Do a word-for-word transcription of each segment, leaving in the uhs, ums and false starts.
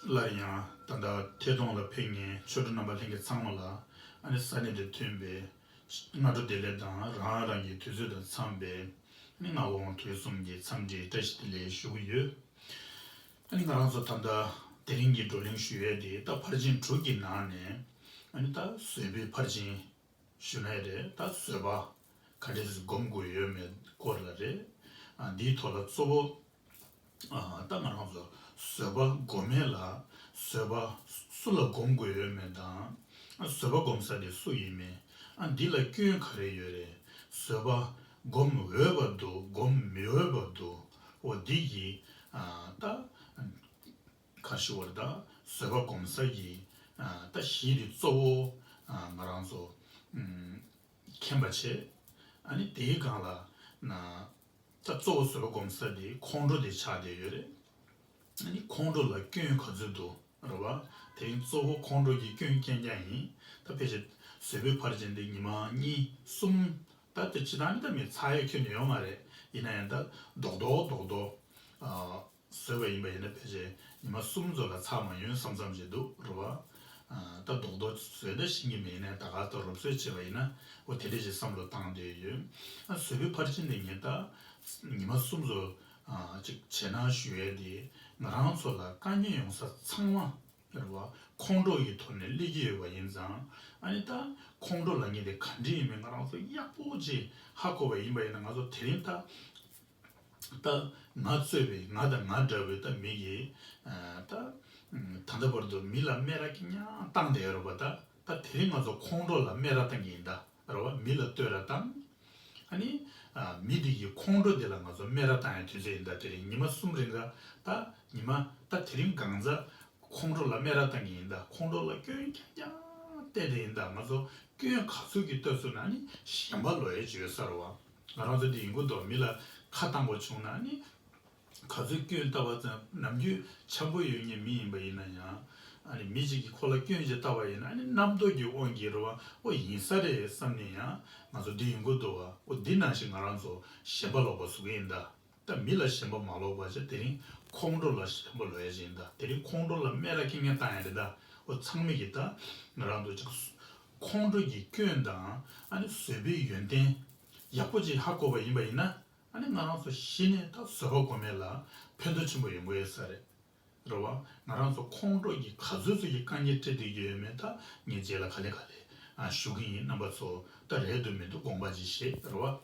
སླར་ཡང་ད་ལྟ་ཐད་གཏོང་ལ་ཕེབས་མཁན་ཆོས་གྲོགས་རྣམ་པ་ལྷན་རྒྱས་ཚང་མ་ལ་ཨ་ནི་ས་གནས་དེར་ཐོན་པའི་སྔ་དྲོ་བདེ་ལེགས་དང་། རང་རང་གི་དུས་ཚོད་དང་འཚམས་པའི་ཨ་ནི་སྔ་དགོང་དུས་གསུམ་གྱི་འཚམས་འདྲིའི་བཀྲ་ཤིས་བདེ་ལེགས་ཞུ་གི་ཡོད། ཨ་ནི་ང་རང་ཚོ་ད་ལྟ་དེ་རིང་གི་བགྲོ་གླེང་ཞུ་ཡས་དེ་ད་ཕར་ཕྱིན་དྲུག་གི་ནང་ནས་ཨ་ནི་ད་བཟོད་པའི་ཕར་ཕྱིན་ཞུ་ན་རེད། ད་བཟོད་པ་ག་འདྲས་སེ་སྒོམ་དགོས་ཡོད་མེད་སྐོར་ལ་རེད། ཨ། འདིའི་ཐོག་ལ་གཙོ་བོ། ཨ། ད་ང་རང་ཚོ་བཟོད་པ་སྒོམ་མེད་ལ། བཟོད་པ་སུ་ལ་སྒོམ་དགོས་ཡོད་མེད་དང་། ཨ། བཟོད་པ་སྒོམ་ས་དེ་སུ་ཡིན་མིན། ཨ། འདི་ལ་སྐྱོན་ག་རེ་ཡོད་རེད། བཟོད་པ་སྒོམ་འོས་པ་འདུག་སྒོམ་མི་འོས་པ་འདུག་འོ་འདི་གི། ཨ། ད་ག་ཞུ་བར་ད་བཟོད་པ་སྒོམ་ས་ཀྱི། ཨ། ད་གཞི་དེ་གཙོ་བོ། ཨ། ང་རང་ཚོ་ཨུམ་མཁྱེན་པ་བྱེད། ཨ་ནི་དེའི་སྒང་ལ་ན། ད་གཙོ་བོ་བཟོད་པ་སྒོམ་ས་དེ་ཁོང་ཁྲོ་དེ་ཆགས་བསྡད་ཡོད་རེད། ཨ་ནི་ཁོང་ཁྲོ་ལ་སྐྱོན་ག་ཚོད་འདུག་རེད་བ། དེ་རིང་གཙོ་བོ་ཁོང་ཁྲོ་གི་སྐྱོན་རྐྱང་རྐྱང་ཡིན། ད་ཕལ་ཆེར་བཟོད་པའི་ཕར་ཕྱིན་དེ་ཉི་མ་གཉིས་གསུམ། ད་དེ་ཅི་ད་ནི་ད་མི་ཚར་ཡས་ཁྱོན་ནས་ཡོད་མ་རེད། ཡིན་ན་ཡང་ད་རྡོག་རྡོག་རྡོག་རྡོག་ཨ། བཟོས་པ་ཡིན་པ་ཡིན་ན་ཕལ་ཆེར་ཉི་མ་གསུམ་ཙམ་ལ་ཚར་མ་ཡོང་བསམ་བསམ་ཞིག་འདུག་རེད་བ། ཨ། ད་རྡོག་རྡོག་བཟོས་ད་ཤེས་ཀྱི་མེད་ནས་ད་ག་ད་རོབ་བཟོས་བྱས་པ་ཡིན་ན་འོ་དེ་འདྲས་ཞིག་བསམ་བློ་བཏང་བསྡད་ཡོད། ཨ། བཟོད་པའི་ཕར་ཕྱིན་དེ་ངས་ད་ཉི་མ་གསུམ་ཙམ། ཨ། ཅིག་བྱས་ན་ཞུ་ཡས་དེ་ང་རང་ཚོ་ལ་དཀའ་ངལ་ཡོང་ས་ཚང་མ་རེད་བ། ཁོང་ཁྲོ་ཡི་ཐོག་ནས་སླེབས་ཀྱི་ཡོད་པ་ཡིན་ཙང་། ཨ་ནི་ད་ཁོང་ཁྲོ་ལབ་མཁན་དེ་ག་འདྲས་ཡིན་མིན་ང་རང་ཚོ་ཡག་པོ་ཅིག་ཧ་གོ་བ་ཡིན་པ་ཡིན་ན། ང་ཚོ་དེ་རིང་ད། ད་ང་གཙོས་པའི་ང་དང་ང་འདྲ་བའི་ད་མི་གིས། ཨ། ད་ད་ལྟ་བར་དུ་མི་ལ་སྨད་ར་གི་ཉག་བཏང་བསྡད་ཡོད་རེད་པ། ད་ད་དེ་རིང་ང་ཚོ་ཁོང་ཁྲོ་ལ་སྨད་ར་བཏང་གི་ཡིན་ད་རེད་བ། མི་ལ་བསྟོད་ར་བཏང་། ཨ་ནི། ཨ། མི་དེ་གི་ཁོང་ཁྲོ་དེ་ལ་ང་ཚོ་སྨད་ར་བཏང་ཡ་དུས་ཚོད་ཡིན་ད། དེ་རིང་ཉི་མ་གསུམ་རིང་ག་ད་ཉི་མ་ད་དེ་རིང་གང་ཚ་ཁོང་ཁྲོ་ལ་སྨད་ར་བཏང་གི་ཡིན་ད། ཁོང་ཁྲོ་ལ་སྐྱོན་རྐྱང་རྐྱང་བལྟས་བསྡད་ཡིན་ད། ང་ཚོ་སྐྱོན་ག་ཚོད་ཀྱིས་བལྟས་སོང་ན་ནི་ཞེན་པ་ལོག་ཡ་ཅིག་ཡོད་ས་རེད་བ། ང་རང་ཚོ་འདི་ཡིན་གོ་འདུག་མི་ལ་ཁ་བཏང་དགོས་བྱུང་ན་ནི། ག་ཚོད་སྐྱོན་བཏབ་པ་ཙམ་ནམ་རྒྱུན་འཆམ་པོ་ཡོད་མཁན་མི་ཡིན་པ་ཡིན་ན་ཡང་། ཨ་ནི་མི་གཅིག་གིས་ཁོ་ལ་སྐྱོན་ཅིག་བཏབ་པ་ཡིན་ན། ཨ་ནི་རྣམ་རྟོག་གི་དབང་གིས་རེད་བ། ཨོ་ཡིན་ས་རེད་བསམ་ནས་ཡང་ང་ཚོ་འདི་ཡིན་གོ་འདུག་བ། ཨོ་འདི་ནང་བཞིན་ང་རང་ཚོ་ཞེན་པ་ལོག་པ་བཟོ་གི་ཡིན་ད། ད་མི་ལ་ཞེན་པ་མ་ལོག་པ་བྱས། དེ་རིང་ཁོང་ཁྲོ་ལ་ཞེན་པ་ལོག་ཡ་ཅིག་ཡིན་ད། དེ་རིང་ཁོང་ཁྲོ་ལ་སྨད་ར་གི་ཉག་བཏང་ཡ་རེད་ད། ཨོ་ཚང་མས་ཀྱིས་ད་ང་རང་ཚོ་ཅིག་ཁོང་ཁྲོ་གི་སྐྱོན་དང་ཨ་ནི་བཟོད་པའི་ཡོན་ཏན་ཡག་པོ་ཅིག་ཧ་གོ་བ་ཡིན་པ་ཡིན་ན། ཨ་ནི་ང་རང་ཚོ་གཞི་ནས་ད་བཟོད་པ་སྒོམ་ཡས་ལ་ཕན་ཐོགས་ཆེན་པོ་ཡོང་གི་ཡོད་ས་རེད། རེད་བ། ང་རང་ཚོ་ཁོང་ཁྲོ་གི་ག་ཚོད་ཚོད་ཀྱི་དཀའ་ངལ་འཕྲད་བསྡད་ཀྱི་ཡོད་མེད་ད་ངས་རྗེས་ལ་ག་ལེ་ག་ལེ། ཨ། ཞུ་གི་ཡིན། རྣམ་པ་ཚོ་ད་རེད་འདུག་མི་འདུག་དགོངས་པ་ཅིག་བཞེས། རེད་བ།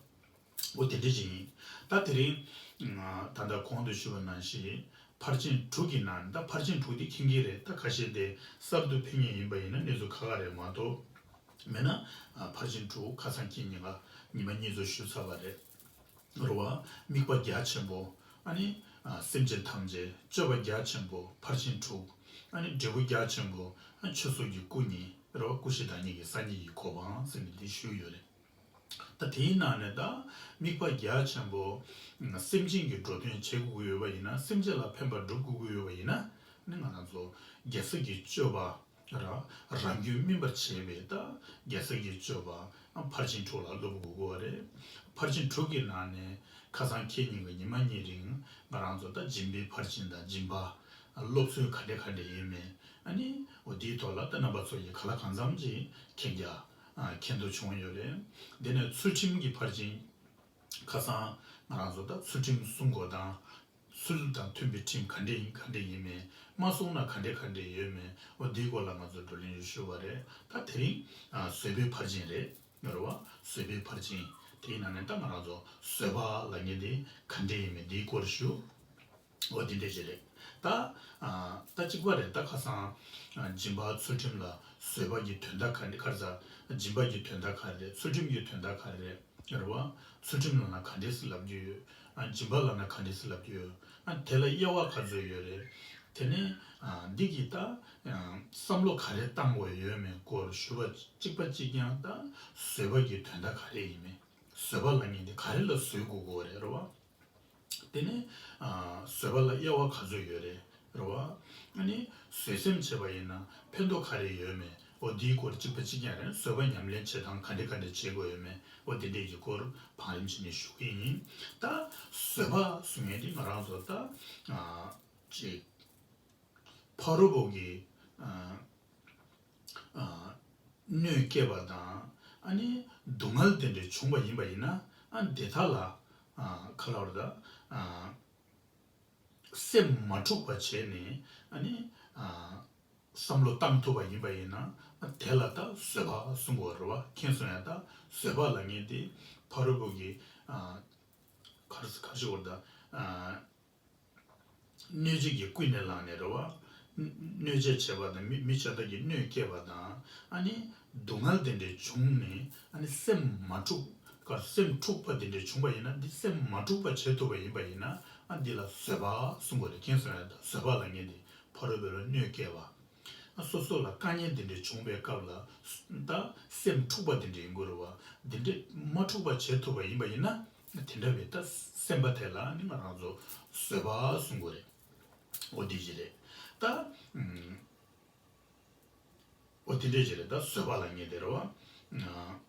འོ་དེ་འདྲ་ཅིག་ཡིན། ད་དེ་རིང་ད་ལྟ་གོང་དུ་ཞུས་པ་ནང་བཞིན་ཕར་ཕྱིན་དྲུག་གི་ནང་ནས། ད་ཕར་ཕྱིན་དྲུག་དེ་མཁྱེན་གྱི་རེད། ད་ཁ་ཤས་དེ་གསར་དུ་ཕེབས་མཁན་ཡིན་པ་ཡིན་ན་གནས་ཚུལ་ཁག་ཁག་རེད་མ་གཏོགས། མེད་ན། ཨ། ཕར་ཕྱིན་དྲུག་ཁ་སང་ཁྱེད་ཉིན་ཀ་ཉི་མ་གཉིས་ཙམ་ཞུས་ཚར་བ་རེད། རེད་བ། དམིགས་པ་རྒྱ་ཆེན་པོ། ཨ་ནི། ཨ། སེམས་ཅན་ཐམས་ཅད་སྤྱོད་པ་རྒྱ་ཆེན་པོ་ཕར་ཕྱིན་དྲུག་ཨ་ནི་འབྲས་བུ་རྒྱ་ཆེན་པོ། ཨ། ཆོས་ཚོགས་ཀྱི་སྐུ་གཉིས། རེད་བ། སྐུ་བཞི་བདག་ཉིད་ཀྱི་སངས་རྒྱས་ཀྱི་གོ་འཕང་ཟེར་ནས་འདི་ཞུས་ཡོད་རེད། ད་དེའི་ནང་ནས་ད་དམིགས་པ་རྒྱ་ཆེན་པོ། སེམས་ཅན་གྱི་འགྲོ་དོན་བྱེད་དགོས་ཀྱི་ཡོད་པ་ཡིན་ན། སེམས་ཅན་ལ་ཕན་པ་སྒྲུབ་དགོས་ཀྱི་ཡོད་པ་ཡིན་ན། ནི་ང་རང་ཚོ་རྒྱལ་སྲས་ཀྱི་སྤྱོད་པ། ར། རང་རྒྱུད་སྨིན་པར་བྱེད་པའི་ད་རྒྱལ་སྲས་ཀྱི་སྤྱོད་པ། ཨ། ཕར་ཕྱིན་དྲུག་ལ་སློབ་དགོས་ཀྱི་ཡོད་རེད། ཕར་ཕྱིན་དྲུག་གི་ནང་ནས་ཁ་སང་ཁྱེད་ཉིན་གྱི་ཉི་མ་གཉིས་རིང་ང་རང་ཚོ་ད་སྦྱིན་པའི་ཕར་ཕྱིན་དང་། སྦྱིན་པ་སློབ་ཚུལ་ག་འདྲ་ག་འདྲ་ཡིན་མིན། ཨ་ནི་འོ་དེའི་ཐོག་ལ་ད་རྣམ་པ་ཚོ་ཡིས་གང་ལ་གང་འཚམ་ཅིག་མཁྱེན་རྒྱ། ཨ། མཁྱེན་རྟོགས་བྱུང་ཡོད་རེད། དེ་ནས་ཚུལ་ཁྲིམས་ཀྱི་ཕར་ཕྱིན། ཁ་སང་ང་རང་ཚོ་ད་ཚུལ་ཁྲིམས་སྲུང་དགོས་དང་། ཚུལ་དང་མཐུན་པའི་ཁྲིམས་ག་འདྲ་ཡིན། ག་འདྲ་ཡིན་མིན། མ་སྲུང་ན་ག་འདྲ་ག་འདྲ་ཡོད་མེད། འོ་འདིའི་སྐོར་ལ་ང་ཚོ་བགྲོ་གླེང་ཞུས་པ་རེད། ད་དེ་རིང་། ཨ། བཟོད་པའི་ཕར་ཕྱིན་རེད། རེད་བ། བཟོད་པའི་ཕར་ཕྱིན། དེའི་ནང་ནས་ད་ང་རང་ཚོ་བཟོད་པ་ལབ་མཁན་དེ་ག་འདྲ་ཡིན་མིན་འདིའི་སྐོར་ཞུ། འོ་དེ་འདྲ་ཞིག་རེད། ད། ཨ། ད་གཅིག་པ་རེད། ད་ཁ་སང་། ཨ། སྦྱིན་པ་ཚུལ་ཁྲིམས་ལ་བཟོད་པ་གི་དོན་དག་ག་འདྲ། ག་རེ་ཟ། སྦྱིན་པ་གི་དོན་དག་ག་རེ་རེད། ཚུལ་ཁྲིམས་ཀྱི་དོན་དག་ག་རེ་རེད། རེད་བ། ཚུལ་ཁྲིམས་ལབ་ན་ག་འདྲས་སེ་ལབ་རྒྱུ་ཡོད། ཨ། སྦྱིན་པ་ལབ་ན་ག་འདྲས་སེ་ལབ་རྒྱུ་ཡོད། ཨ། དེ་ལ་དབྱེ་བ་ག་ཚོད་ཡོད་རེད། དེ་ནས། ཨ། འདི་གི་ད། ཨ། བསམ་བློ་ག་རེ་བཏང་དགོས་ཡོད་མེད་སྐོར་ཞུ་བ་གཅིག་པ་གཅིག་རྐྱང་། ད་བཟོད་པ་གི་དོན་དག་ག་རེ་ཡིན་མིན། བཟོད་པ་ལབ་མཁན་དེ་ག་རེ་ལ་བཟོད་དགོས་ཀྱི་ཡོད་རེད། རེད་བ། དེ་ནས། ཨ། བཟོད་པ་ལ་དབྱེ་བ་ག་ཚོད་ཡོད་རེད། རེད་བ། ཨ་ནི་བཟོད་སེམས་བྱས་པ་ཡིན་ན་ཕན་ཐོགས་ག་རེ་ཡོད་མེད། འོ་འདིའི་སྐོར་གཅིག་པ་གཅིག་རྐྱང་རེད། བཟོད་པ་ཉམས་ལེན་བྱེད་སྟངས་ག་འདྲ་ག་འདྲ་བྱེད་དགོས་ཡོད་མེད། འོ་དེ་འདྲས་ཀྱི་སྐོར་བང་རིམ་བྱས་ནས་ཞུ་གི་ཡིན། ད་བཟོད་པ་ཟེར་མཁན་དེ་ང་རང་ཚོ་ད། ཨ། ཅིག་ཕ་རོལ་པོ་གི་ཨ་ཨ་གནོད་སྐྱེལ་བ་དང་ཨ་ནི་སྡུག་བསྔལ་དེ་འདྲ་བྱུང་བ་ཡིན་པ་ཡིན་ན། ཨ་དེ་དག་ལ་ཨ་ག་རེ་ལབ་དགོས་རེད། ད་ཨ་སེམས་མ་འཁྲུགས་པ་བྱས་ནས་ཨ་ནི་ཨ་བསམ་བློ་བཏང་ཐུབ་པ་ཡིན་པ་ཡིན་ན། ཨ་དེ་ལ་ད་བཟོད་པ་གསུང་གི་ཡོད་རེད་བ། མཁྱེན་སོང་ཡ། ད་བཟོད་པ་ལབ་མཁན་དེ་ཕ་རོལ་པོ་གི་ཨ་ག་རེ་ག་རེ་ཞུ་དགོས་རེད། ད་ཨ་གནོད་བྱེད་ཀྱིས་ཀུན་ནས་བསླངས་ནས་རེད་བ། གནོད་བྱེད་བྱས་པ་དང་། མི་མི་གཞན་དག་གིས་གནོད་བསྐྱལ་བ་དང་། ཨ་ནི་སྡུག་བསྔལ་དེ་འདྲ་བྱུང་ནས་ཨ་ནི་སེམས་མ་འཁྲུགས་ཀ་སེམས་འཁྲུགས་པ་དེ་འདྲ་བྱུང་བ་ཡིན་ན། འདི་སེམས་མ་འཁྲུགས་པ་བྱེད་ཐུབ་པ་ཡིན་པ་ཡིན་ན། ཨ་འདི་ལ་བཟོད་པ་གསུང་གི་རེད། མཁྱེན་སོང་ཡ། ད་བཟོད་པ་ལབ་མཁན་དེ་ཕ་རོལ་པོ་ལ་གནོད་བསྐྱལ་བ། ཨ་སོ་སོ་ལ་དཀའ་ངལ་དེ་འདྲ་བྱུང་བའི་སྐབས་ལ་ད་སེམས་འཁྲུགས་པ་དེ་འདྲ་ཡིན་དགོས་རེད་བ། འདི་འདྲ་མ་འཁྲུགས་པ་བྱེད་ཐུབ་པ་ཡིན་པ་ཡིན་ན། དེ་འདྲ་བའི་ད་སེམས་པ་དེ་ལ་ནི་ང་རང་ཚོ་བཟོད་པ་གསུང་གི་རེད། འོ་དེ་ཅིག་རེད། ད་ཨུམ། འོ་དེ་འདྲ་ཅིག་རེད། ད་བཟོད་པ་ལབ་མཁན་དེ་རེད་བ། ཨ་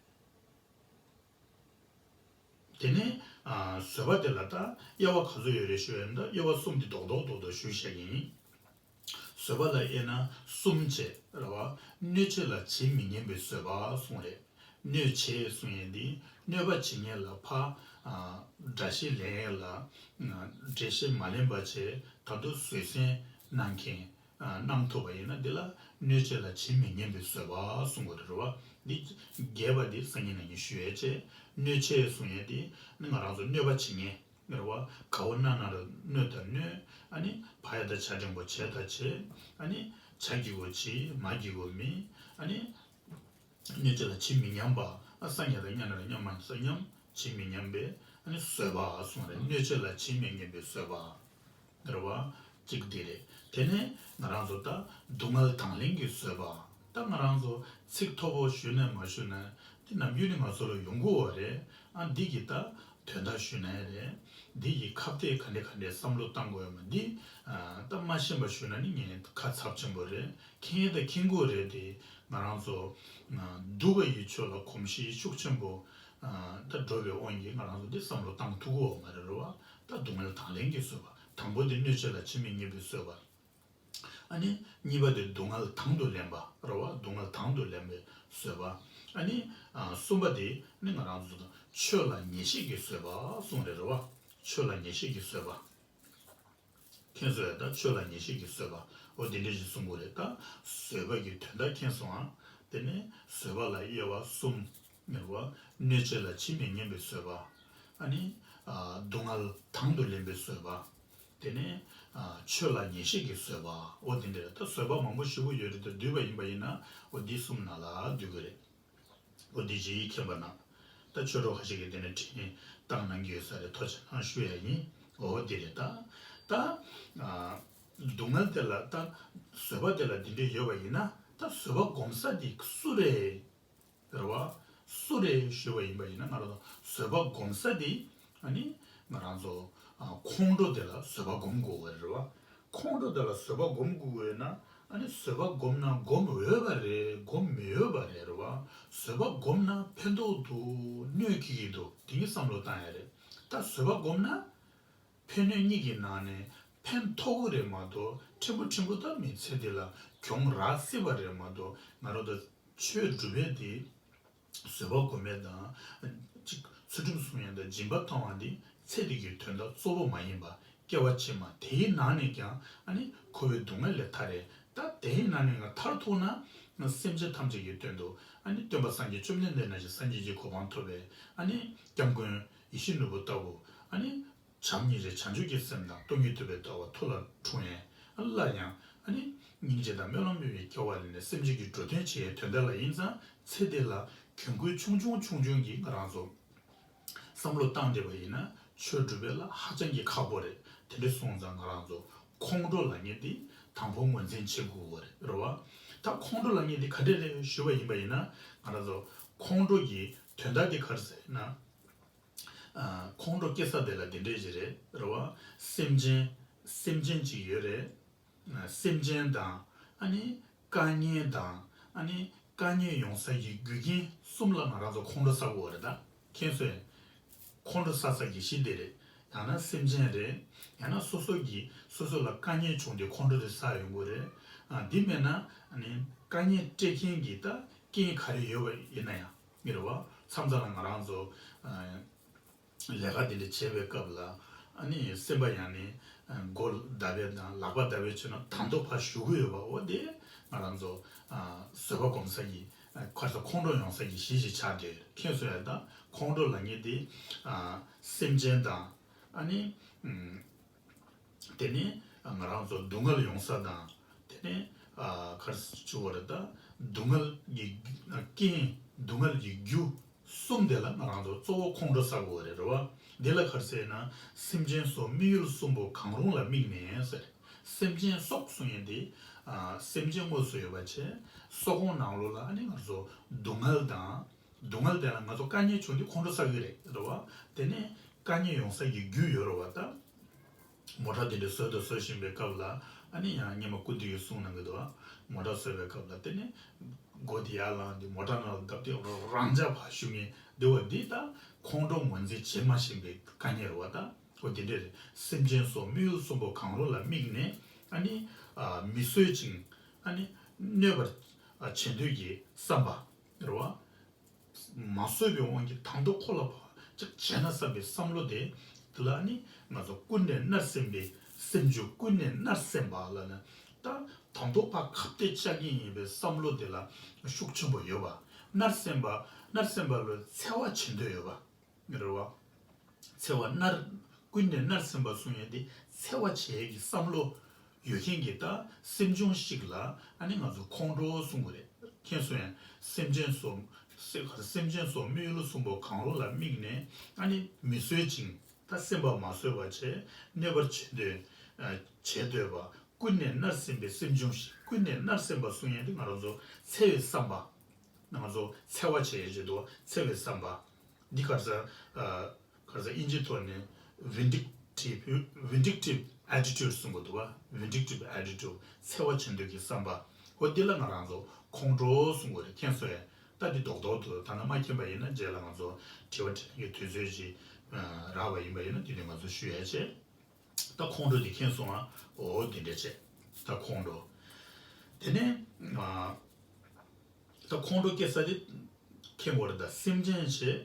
དེ་ནས་ཨ་བཟོད་པ་དེ་ལ་ད་དབྱེ་བ་ག་ཚོད་ཡོད་རེད་ཞུ་ཡ་ཡིན་ན། ད་དབྱེ་བ་གསུམ་དེ་རྡོག་རྡོག་རྡོག་རྡོག་ཞུ་བཤད་ཀྱི་ཡིན། བཟོད་པ་ལ་དབྱེ་ན་གསུམ་བྱས་རེད་བ། གནོད་བྱེད་ལ་ཇི་མི་སྙམ་པའི་བཟོད་པ་གསུངས་རེད། གནོད་བྱེད་གསུང་ཡས་འདི་གནོད་པ་བྱེད་མཁན་ལ་ཕར་ཨ་དགྲ་ཤ་ལེན་ཡས་ལ་ཨ་འགྲེལ་བཤད་མ་ལེན་པ་བྱས། ད་དུང་བཟོད་བསྲན་གནང་མཁན་ཨ་གནང་ཐུབ་པ་ཡིན་ན། འདི་ལ་གནོད་བྱེད་ལ་ཇི་མི་སྙམ་པའི་བཟོད་པ་གསུང་དགོས་རེད་བ། འདི་རྒྱས་པ་འདི་སང་ཉིན་ནང་བཞིན་ཞུ་ཡས་བྱས། གནོད་བྱེད་གསུང་ཡས་འདི་ནི་ང་རང་ཚོ་གནོད་པ་བྱེད་མཁན་རེད་བ། ག་བ་ན་ན་ར་གནོད་དང་གནོད། ཨ་ནི་ཕ་ཡ་ད་བྱ་འབྲིང་པོ་བྱས་དང་བྱེད། ཨ་ནི་བྱ་བགྱིད་དགོས་བྱེད། མ་བགྱིད་དགོས་མེད། ཨ་ནི་གནོད་བྱེད་ལ་ཇི་མི་སྙམ་པ། ཨ་སངས་རྒྱས་དང་མཉམ་ན་ར་མཉམ་མ་ཡིན་ས་མཉམ། ཇི་མི་སྙམ་པའི་ཨ་ནི་བཟོད་པ་གསུངས་རེད། གནོད་བྱེད་ལ་ཇི་མི་སྙམ་པའི་བཟོད་པ་རེད་བ། གཅིག་འདི་རེད། དེ་ནས་ང་རང་ཚོ་ད་སྡུག་བསྔལ་དང་ལེན་གྱི་བཟོད་པ། ད་ང་རང་ཚོ་ཚིག་མཐོ་པོ་ཞུས་ནས་མ་ཞུས་ནས་འདི་ནམ་རྒྱུན་ནས་ང་ཚོ་ལ་ཡོང་གི་ཡོད་རེད། ཨ་འདི་གི་ད་དོན་དག་ཞུས་ན་ཡང་རེད། འདི་ཡི་ཁ་གཏད་ག་འདྲ་ག་འདྲ་བསམ་བློ་བཏང་དགོས་ཡོད་མེད་འདི་ཨ་ད་མ་ཤེས་པ་ཞུས་ན་ནི་ངས་ཁ་ཚབས་ཆེན་པོ་རེད། མཁྱེན་ཡས་ད་མཁྱེན་གྱི་ཡོད་རེད། དེ་ང་རང་ཚོ་ཨ་སྡུག་པ་ཡི་ཕྱོགས་ལ་གོམས་གཤིས་ཤུགས་ཆེན་པོ་ཨ་ད་འགྲོ་བའི་དབང་གིས་ང་རང་ཚོ་འདི་བསམ་བློ་བཏང་ཐུབ་ཀྱི་ཡོད་མ་རེད། རེད་བ། ད་སྡུག་བསྔལ་དང་ལེན་གྱི་བཟོད་པ། དང་པོ་འདི་གནོད་བྱེད་ལ་ཇི་མི་སྙམ་པའི་བཟོད་པ། ཨ་ནི་གཉིས་པ་དེ་སྡུག་བསྔལ་དང་དུ་ལེན་པ་རེད་བ། སྡུག་བསྔལ་དང་དུ་ལེན་པའི་བཟོད་པ། ཨ་ནི་ཨ་གསུམ་པ་དེ་ནི་ང་རང་ཚོ་ཆོས་ལ་ངེས་ཤེས་ཀྱི་བཟོད་པ་གསུངས་རེད། རེད་བ། ཆོས་ལ་ངེས་ཤེས་ཀྱི་བཟོད་པ། མཁྱེན་སོང་ཡ། ད་ཆོས་ལ་ངེས་ཤེས་ཀྱི་བཟོད་པ། འོ་དེ་འདྲ་ཞིག་གསུང་གི་ཡོད་རེད། ད་བཟོད་པ་གི་དོན་དག་མཁྱེན་སོང་ཨ། དེ་ནས་བཟོད་པ་ལ་དབྱེ་བ་གསུམ། ངེས་པ། གནོད་བྱེད་ལ་ཇི་མི་སྙམ་པའི་བཟོད་པ། ཨ་ནི་ཨ་སྡུག་བསྔལ་དང་དུ་ལེན་པའི་བཟོད་པ། དེ་ནས་ཨ་ཆོས་ལ་ངེས་ཤེས་ཀྱི་བཟོད་པ། འོ་དེ་འདྲ་རེད། ད་བཟོད་པ་མང་པོ་ཞུ་གི་ཡོད་རེད། ད་བསྡུས་པ་ཡིན་པ་ཡིན་ན་འོ་འདི་གསུམ་ནང་ལ་འདུས་ཀྱི་རེད། འོ་འདི་ཅིག་མཁྱེན་པ་ན། ད་ཆོས་གྲོགས་ཁ་ཤས་ཀྱིས་དེ་ནས་འཕྲིན་བཏང་གནང་གི་ཡོད་ས་རེད། ཐུགས་རྗེ་གནང་ཞུ་ཡ་ཡིན། འོ་འདི་རེད། ད་ད་ཨ་སྡུག་བསྔལ་དེ་ལ་ད་བཟོད་པ་དེ་ལ་འདི་འདྲ་ཡོད་པ་ཡིན་ན། ད་བཟོད་པ་སྒོམ་ས་འདི་སུ་རེད། རེད་བ། སུ་རེད་ཞུས་པ་ཡིན་པ་ཡིན་ན། ང་རང་ཚོ་བཟོད་པ་སྒོམ་ས་དེ་ཨ་ནི་ང་རང་ཚོ་ཨ་ཁོང་ཁྲོ་དེ་ལ་བཟོད་པ་སྒོམ་དགོས་པ་རེད་བ། ཁོང་ཁྲོ་དེ་ལ་བཟོད་པ་སྒོམ་དགོས་པ་ཡིན་ན། ཨ་ནི་བཟོད་པ་སྒོམ་ན་སྒོམ་འོས་པ་རེད། སྒོམ་མི་འོས་པ་རེད། རེད་བ། བཟོད་པ་སྒོམ་ན་ཕན་ཐོགས་འདུག་གནོད་འཁེལ་གྱི་འདུག་དེ་གཉིས་བསམ་བློ་བཏང་ཡ་རེད། ད་བཟོད་པ་སྒོམ་ན། ཕན་གནོད་གཉིས་ཀྱི་ནང་ནས་ཕན་ཐོགས་ཀྱི་རེད་མ་གཏོགས། ཕྲན་བུ་ཕྲན་བུ་ད་མི་ཚེ་འདི་ལ་གྱོང་རག་སྲིད་པ་རེད་མ་གཏོགས། ང་རང་ད་ཆོས་སྒྲུབ་པའི་དེ་བཟོད་པ་སྒོམ་ཡས་དང་། ཅིག་ཚུལ་ཁྲིམས་སྲུང་ཡས་དང་སྦྱིན་པ་གཏོང་བ་འདི་ཚེ་འདི་གི་དོན་དག་གཙོ་བོ་མ་ཡིན་པ། སྐྱེ་བ་ཕྱི་མ་དེའི་ནང་ནས་ཀྱང་ཨ་ནི་འཁོར་བའི་སྡུག་བསྔལ་ལས་ཐར་རེད། ད་དེའི་ནང་ནས་ང་ཐར་ཐུབ་ན། སེམས་ཅན་ཐམས་ཅད་ཀྱི་དོན་དུ་ཨ་ནི་སྟོན་པ་སངས་རྒྱས་བཅོམ་ལྡན་འདས་ནང་བཞིན་སངས་རྒྱས་ཀྱི་གོ་འཕང་ཐོབ་པའི་ཨ་ནི་སྐྱབས་མགོན་ཡིད་བཞིན་ནོར་བུ་ལྟ་བུ། ཨ་ནི་བྱམས་སྙིང་རྗེ་བྱང་ཆུབ་ཀྱི་སེམས་དང་། སྟོང་ཉིད་ཐུབ་པའི་ལྟ་བ་ཐུགས་ལ་འཁྲུངས་ཡས། སླར་ཡང་ཨ་ནི་སྙིང་རྗེ་དང་སྨོན་ལམ་སྨོན་པའི་སྐྱེ་བ་ལེན་ནས་སེམས་ཅན་གྱི་འགྲོ་དོན་བྱེད་ཡས་དོན་དག་ལ་ཡིན་ཙང་། ཚེ་འདི་ལ་གྱོང་གུད་ཆུང་ཆུང་ཆུང་ཆུང་གིས་ང་རང་ཚོ་བསམ་བློ་བཏང་བསྡད་པ་ཡིན་ན། ཆོས་སྒྲུབ་པ་ལ་ཧ་ཅང་གི་ཁག་པོ་རེད། དེ་འདྲ་སོང་ཙང་ང་རང་ཚོ་ཁོང་ཁྲོ་ལབ་མཁན་དེ་དང་པོ་ངོས་འཛིན་བྱེད་དགོས་པ་རེད། རེད་བ། ད་ཁོང་ཁྲོ་ལབ་མཁན་དེ་ག་འདྲ་རེད་ཞུས་པ་ཡིན་པ་ཡིན་ན། ང་རང་ཚོ་ཁོང་ཁྲོ་གི་དོན་དག་དེ་ག་རེ་ཟེར་ན། ཨ་ཁོང་ཁྲོ་སྐྱེ་ས་དེ་ལ་དེ་འདྲས་ཅིག་རེད། རེད་བ། སེམས་ཅན། སེམས་ཅན་ཅིག་ཡོད་རེད། ཨ་སེམས་ཅན་དང་། ཨ་ནི་དཀའ་ངལ་དང་། ཨ་ནི་དཀའ་ངལ་ཡོང་ས་ཀྱི་རྒྱུ་རྐྱེན་གསུམ་ལ་ང་རང་ཚོ་ཁོང་ཁྲོ་ཟ་དགོས་རེད། ད་མཁྱེན་སོང་ངས། ཁོང་ཁྲོ་ཟ་ས་ཀྱི་གཞི་དེ་རེད། ཡང་ན་སེམས་ཅན་རེད། ཡང་ན་སོ་སོ་གི་སོ་སོ་ལ་དཀའ་ངལ་བྱུང་སྟེ་ཁོང་ཁྲོ་དེ་ཟ་ཡོང་གི་རེད། ཨ། འདི་མེད་ན་ཨ་ནི་དཀའ་ངལ་སྤྲད་མཁན་གྱི་ད་རྐྱེན་ག་རེ་ཡོད་པ་ཡིན་ན་ཡང་། ངེས་རེད་བ། མཚམས་མཚམས་ལ་ང་རང་ཚོ་ཨ་ལས་ཀ་དེ་འདྲ་བྱེད་པའི་སྐབས་ལ། ཨ་ནི་སེམས་པ་ཡང་ནི་ཨ་མགོ་བརྡབ་པའི་དང་ལག་པ་བརྡབ་པའི་བྱས་ན་དང་ཐོག་ཕར་ཞུ་གི་ཡོད་པ། འོ་དེ་ང་རང་ཚོ་ཨ་བཟོད་པ་སྒོམ་ས་ཀྱི་ཨ་ག་རེ་ཟེར། ཁོང་ཁྲོ་ཡོང་ས་ཀྱི་གཞི་ཞིག་ཆགས་བསྡད་ཡོད། མཁྱེན་སོང་ཡ། ད་ཁོང་ཁྲོ་ལབ་མཁན་དེ་ཨ་སེམས་ཅན་དང་། ཨ་ནི་ཨམ་དེ་ནས་ང་རང་ཚོ་སྡུག་བསྔལ་ཡོང་ས་དང་། དེ་ནས་ཨ་ག་རེ་ཟེར་བ་རེད། ད་སྡུག་བསྔལ་གྱི་རྐྱེན། སྡུག་བསྔལ་གྱི་རྒྱུ་གསུམ་དེ་ལ་ང་རང་ཚོ་གཙོ་བོ་ཁོང་ཁྲོ་ཟ་དགོས་པ་རེད། རེད་བ། འདི་ལ་ག་རེ་ཟེར་ན། སེམས་ཅན་སོགས་དམིགས་ཡུལ་གསུམ་པོ་གང་རུང་ལ་དམིགས་ནས་ཟེར། སེམས་ཅན་སོགས་གསུང་ཡས་དེ་ཨ་སེམས་ཅན་དངོས་སུ་ཡོད་པ་བྱས། སོག་གོང་ནང་ལོགས་ལ་ཨ་ནི་ང་ཚོ་སྡུག་བསྔལ་དང་། སྡུག་བསྔལ་དེ་ལ་ང་ཚོ་དཀའ་ངལ་བྱུང་དུས་ཁོང་ཁྲོ་ཟ་གི་རེད། རེད་བ། དེ་ནས་དཀའ་ངལ་ཡོང་ས་ཀྱི་རྒྱུ་ཡོད་རེད་བ། ད་མོ་ཊ་དེ་འདྲ་བཟོས་དང་བཟོ་བཞིན་པའི་སྐབས་ལ། ཨ་ནི་ཡང་སྔོན་མ་སྐུ་མདུན་གྱིས་གསུངས་གནང་གི་འདུག་བ། མོ་ཊ་བཟོས་པའི་སྐབས་ལ་དེ་ནས་སྒོ་དེ་ཡར་བསླངས་ཏེ་མོ་ཊ་ནང་ལ་བརྡབས་ཏེ་རང་འཇགས་ཕར་བཞུགས་མཁན་དེ་བ། འདི་ད་ཁོང་ཁྲོ་ངོས་འཛིན་བྱེད་མ་ཤེས་པའི་དཀའ་ངལ་རེད་བ། ད་འོ་དེ་འདྲ་རེད། སེམས་ཅན་སོགས་དམིགས་ཡུལ་གསུམ་པོ་གང་རུང་ལ་དམིགས་ནས། ཨ་ནི་ཨ་མི་བཟོད་ཅིང་། ཨ་ནི་གནོད་པར་ཨ་བྱེད་འདོད་ཀྱི་བསམ་པ་རེད་བ། མ་བཟོད་པའི་དབང་གིས་དང་ཐོག་ཁོ་ལ་ཕར་ཅིག་བྱས་ན་བསམ་པའི་བསམ་བློ་དེ། དེ་ལ་ནི་ང་ཚོ་ཀུན་ནས་མནར་སེམས་པའི་སེམས་རྒྱུད། ཀུན་ནས་མནར་སེམས་པ་ལབ་ན། ད་དང་ཐོག་ཕར་ཁ་གཏད་བཅག་གི་ཡིན་པའི་བསམ་བློ་དེ་ལ་ཤུགས་ཆེན་པོ་ཡོད་པ། མནར་སེམས་པ། མནར་སེམས་པ་ལ་འཚེ་བ་བྱེད་འདོད་ཡོད་པ། རེད་བ། འཚེ་བ་མནར། ཀུན་ནས་མནར་སེམས་པ་གསུང་ཡས་དེ་འཚེ་བ་བྱེད་ཡས་ཀྱི་བསམ་བློ་ཡོད་མཁན་གྱི་ད་སེམས་བྱུང་ཞིག་ལ་ཨ་ནི་ང་ཚོ་ཁོང་ཁྲོ་གསུང་གི་རེད། མཁྱེན་སོང་ཡ། སེམས་ཅན་སོགས། སེ་ག་རེ། སེམས་ཅན་སོགས་དམིགས་ཡུལ་གསུམ་པོ་གང་རུང་ལ་དམིགས་ནས། ཨ་ནི་མི་བཟོད་ཅིང་། ད་སེམས་པ་མ་བཟོད་པ་བྱས། གནོད་པར་བྱེད་འདོད། ཨ་བྱེད་འདོད་པ། ཀུན་ནས་མནར་སེམས་པའི་སེམས་བྱུང་ཞིག། ཀུན་ནས་མནར་སེམས་པ་གསུང་ཡས་དེ་ང་རང་ཚོ་འཚེ་བའི་བསམ་པ། ང་ཚོ་འཚེ་བ་བྱེད་ཡས་ཀྱི་འདུག་བ། འཚེ་བའི་བསམ་པ། འདི་ག་རེ་ཟེར། ཨ་ག་རེ་ཟེར། དབྱིན་ཇིའི་ཐོག་ནས་vindictive vindictive attitude གསུང་གི་འདུག་བ། Vindictive attitude། འཚེ་བ་བྱེད་འདོད་ཀྱི་བསམ་པ། འོ་འདི་ལ་ང་རང་ཚོ་ཁོང་ཁྲོ་གསུང་གི་རེད། མཁྱེན་སོང་ཡ། ད་འདི་རྡོག་རྡོག་ཏུ་ད་ནི་མ་མཁྱེན་པ་ཡིན་ན་རྗེས་ལ་ང་ཚོ་དྲི་བ་དྲིས་ལན་གྱི་དུས་ཚོད་ཅིག་ཨ་རག་པ་ཡིན་པ་ཡིན་ན། དེ་དུས་ང་ཚོ་ཞུ་ཡ་བྱེད། ད་ཁོང་ཁྲོ་འདི་མཁྱེན་སོང་ང་། འོ་འདི་འདྲ་བྱས། ད་ཁོང་ཁྲོ། དེ་ནས་ཨ་ད་ཁོང་ཁྲོ་སྐྱེ་ས་དེ་མཁྱེན་དགོས་རེད། ད་སེམས་ཅན་བྱས། རེད་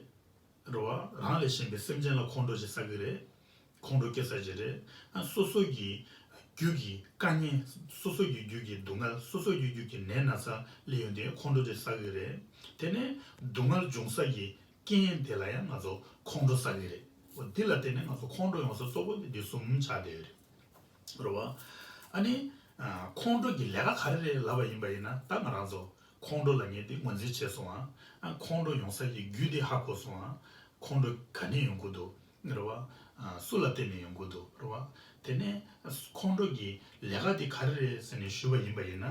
བ། རང་ལས་གཞན་པའི་སེམས་ཅན་ལ་ཁོང་ཁྲོ་ཅིག་ཟ་གི་རེད། ཁོང་ཁྲོ་སྐྱེ་ས་ཅིག་རེད། ཨ་སོ་སོ་གི་རྒྱུད་ཀྱི་དཀའ་ངལ། སོ་སོ་གི་རྒྱུད་ཀྱི་སྡུག་བསྔལ། སོ་སོ་གི་རྒྱུད་ཀྱི་ནད་ན་ཚ་སླེབས་ཡོང་དུས་ཁོང་ཁྲོ་ཅིག་ཟ་གི་རེད། དེ་ནས་སྡུག་བསྔལ་འབྱུང་ས་ཀྱི་རྐྱེན་དེ་ལ་ཡང་ང་ཚོ་ཁོང་ཁྲོ་ཟ་གི་རེད། འོ་འདི་ལ་བརྟེན་ནས་ང་ཚོ་ཁོང་ཁྲོ་ཡོང་ས་གཙོ་བོ་དེ་འདི་གསུམ་ཆགས་བསྡད་ཡོད་རེད། རེད་བ། ཨ་ནི་ཨ་ཁོང་ཁྲོ་གི་ལས་ཀ་ག་རེ་རེད་ལབ་པ་ཡིན་པ་ཡིན་ན། ད་ང་རང་ཚོ་ཁོང་ཁྲོ་ལབ་མཁན་དེ་ངོས་འཛིན་བྱས་སོང་ང་། ཨ་ཁོང་ཁྲོ་ཡོང་ས་ཀྱི་རྒྱུ་དེ་ཧ་གོ་སོང་ང་། ཁོང་ཁྲོ་ག་ནས་ཡོང་གི་འདུག། རེད་བ། ཨ་སུ་ལ་བརྟེན་ནས་ཡོང་གི་འདུག། རེད་བ། དེ་ནས་ཁོང་ཁྲོ་གི་ལས་ཀ་དེ་ག་རེ་རེད་ཟེར་ནས་ཞུས་པ་ཡིན་པ་ཡིན་ན།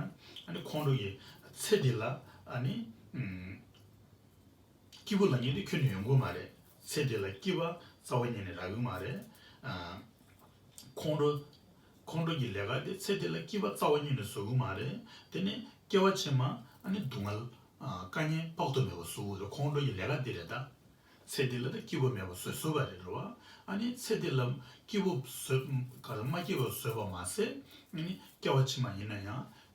ཨ་ནི་ཁོང་ཁྲོ་གི་ཚེ་འདི་ལ་ཨ་ནི་ཨུམ། སྐྱིད་པོ་ལབ་མཁན་དེ་ཁྱོན་ནས་ཡོང་གི་མ་རེད། ཚེ་འདི་ལ་སྐྱིད་པ་རྩ་བ་ཉིད་ནས་རག་གི་མ་རེད། ཨ་ཁོང་ཁྲོ། ཁོང་ཁྲོ་གི་ལས་ཀ་དེ་ཚེ་འདི་ལ་སྐྱིད་པ་རྩ་བ་ཉིད་ནས་བཟོ་གི་མ་རེད། དེ་ནས་སྐྱེ་བ་ཕྱི་མ་ཨ་ནི་སྡུག་བསྔལ། ཨ་དཀའ་ངལ་དཔག་ཏུ་མེད་པ་བཟོ་གི་རེད། ཁོང་ཁྲོ་གི་ལས་ཀ་འདི་རེད་ད། ཚེ་འདི་ལ་ད་སྐྱིད་པོ་མེད་པ་བཟོས་བཟོས་པ་རེད། རེད་བ། ཨ་ནི་ཚེ་འདི་ལ་སྐྱིད་པོ་བཟོས། ག་རེ། མ་སྐྱིད་པ་བཟོས་པ་མ་ཟད། ཨ་ནི་སྐྱེ་བ་ཕྱི་མ་ཡིན་ན་ཡང་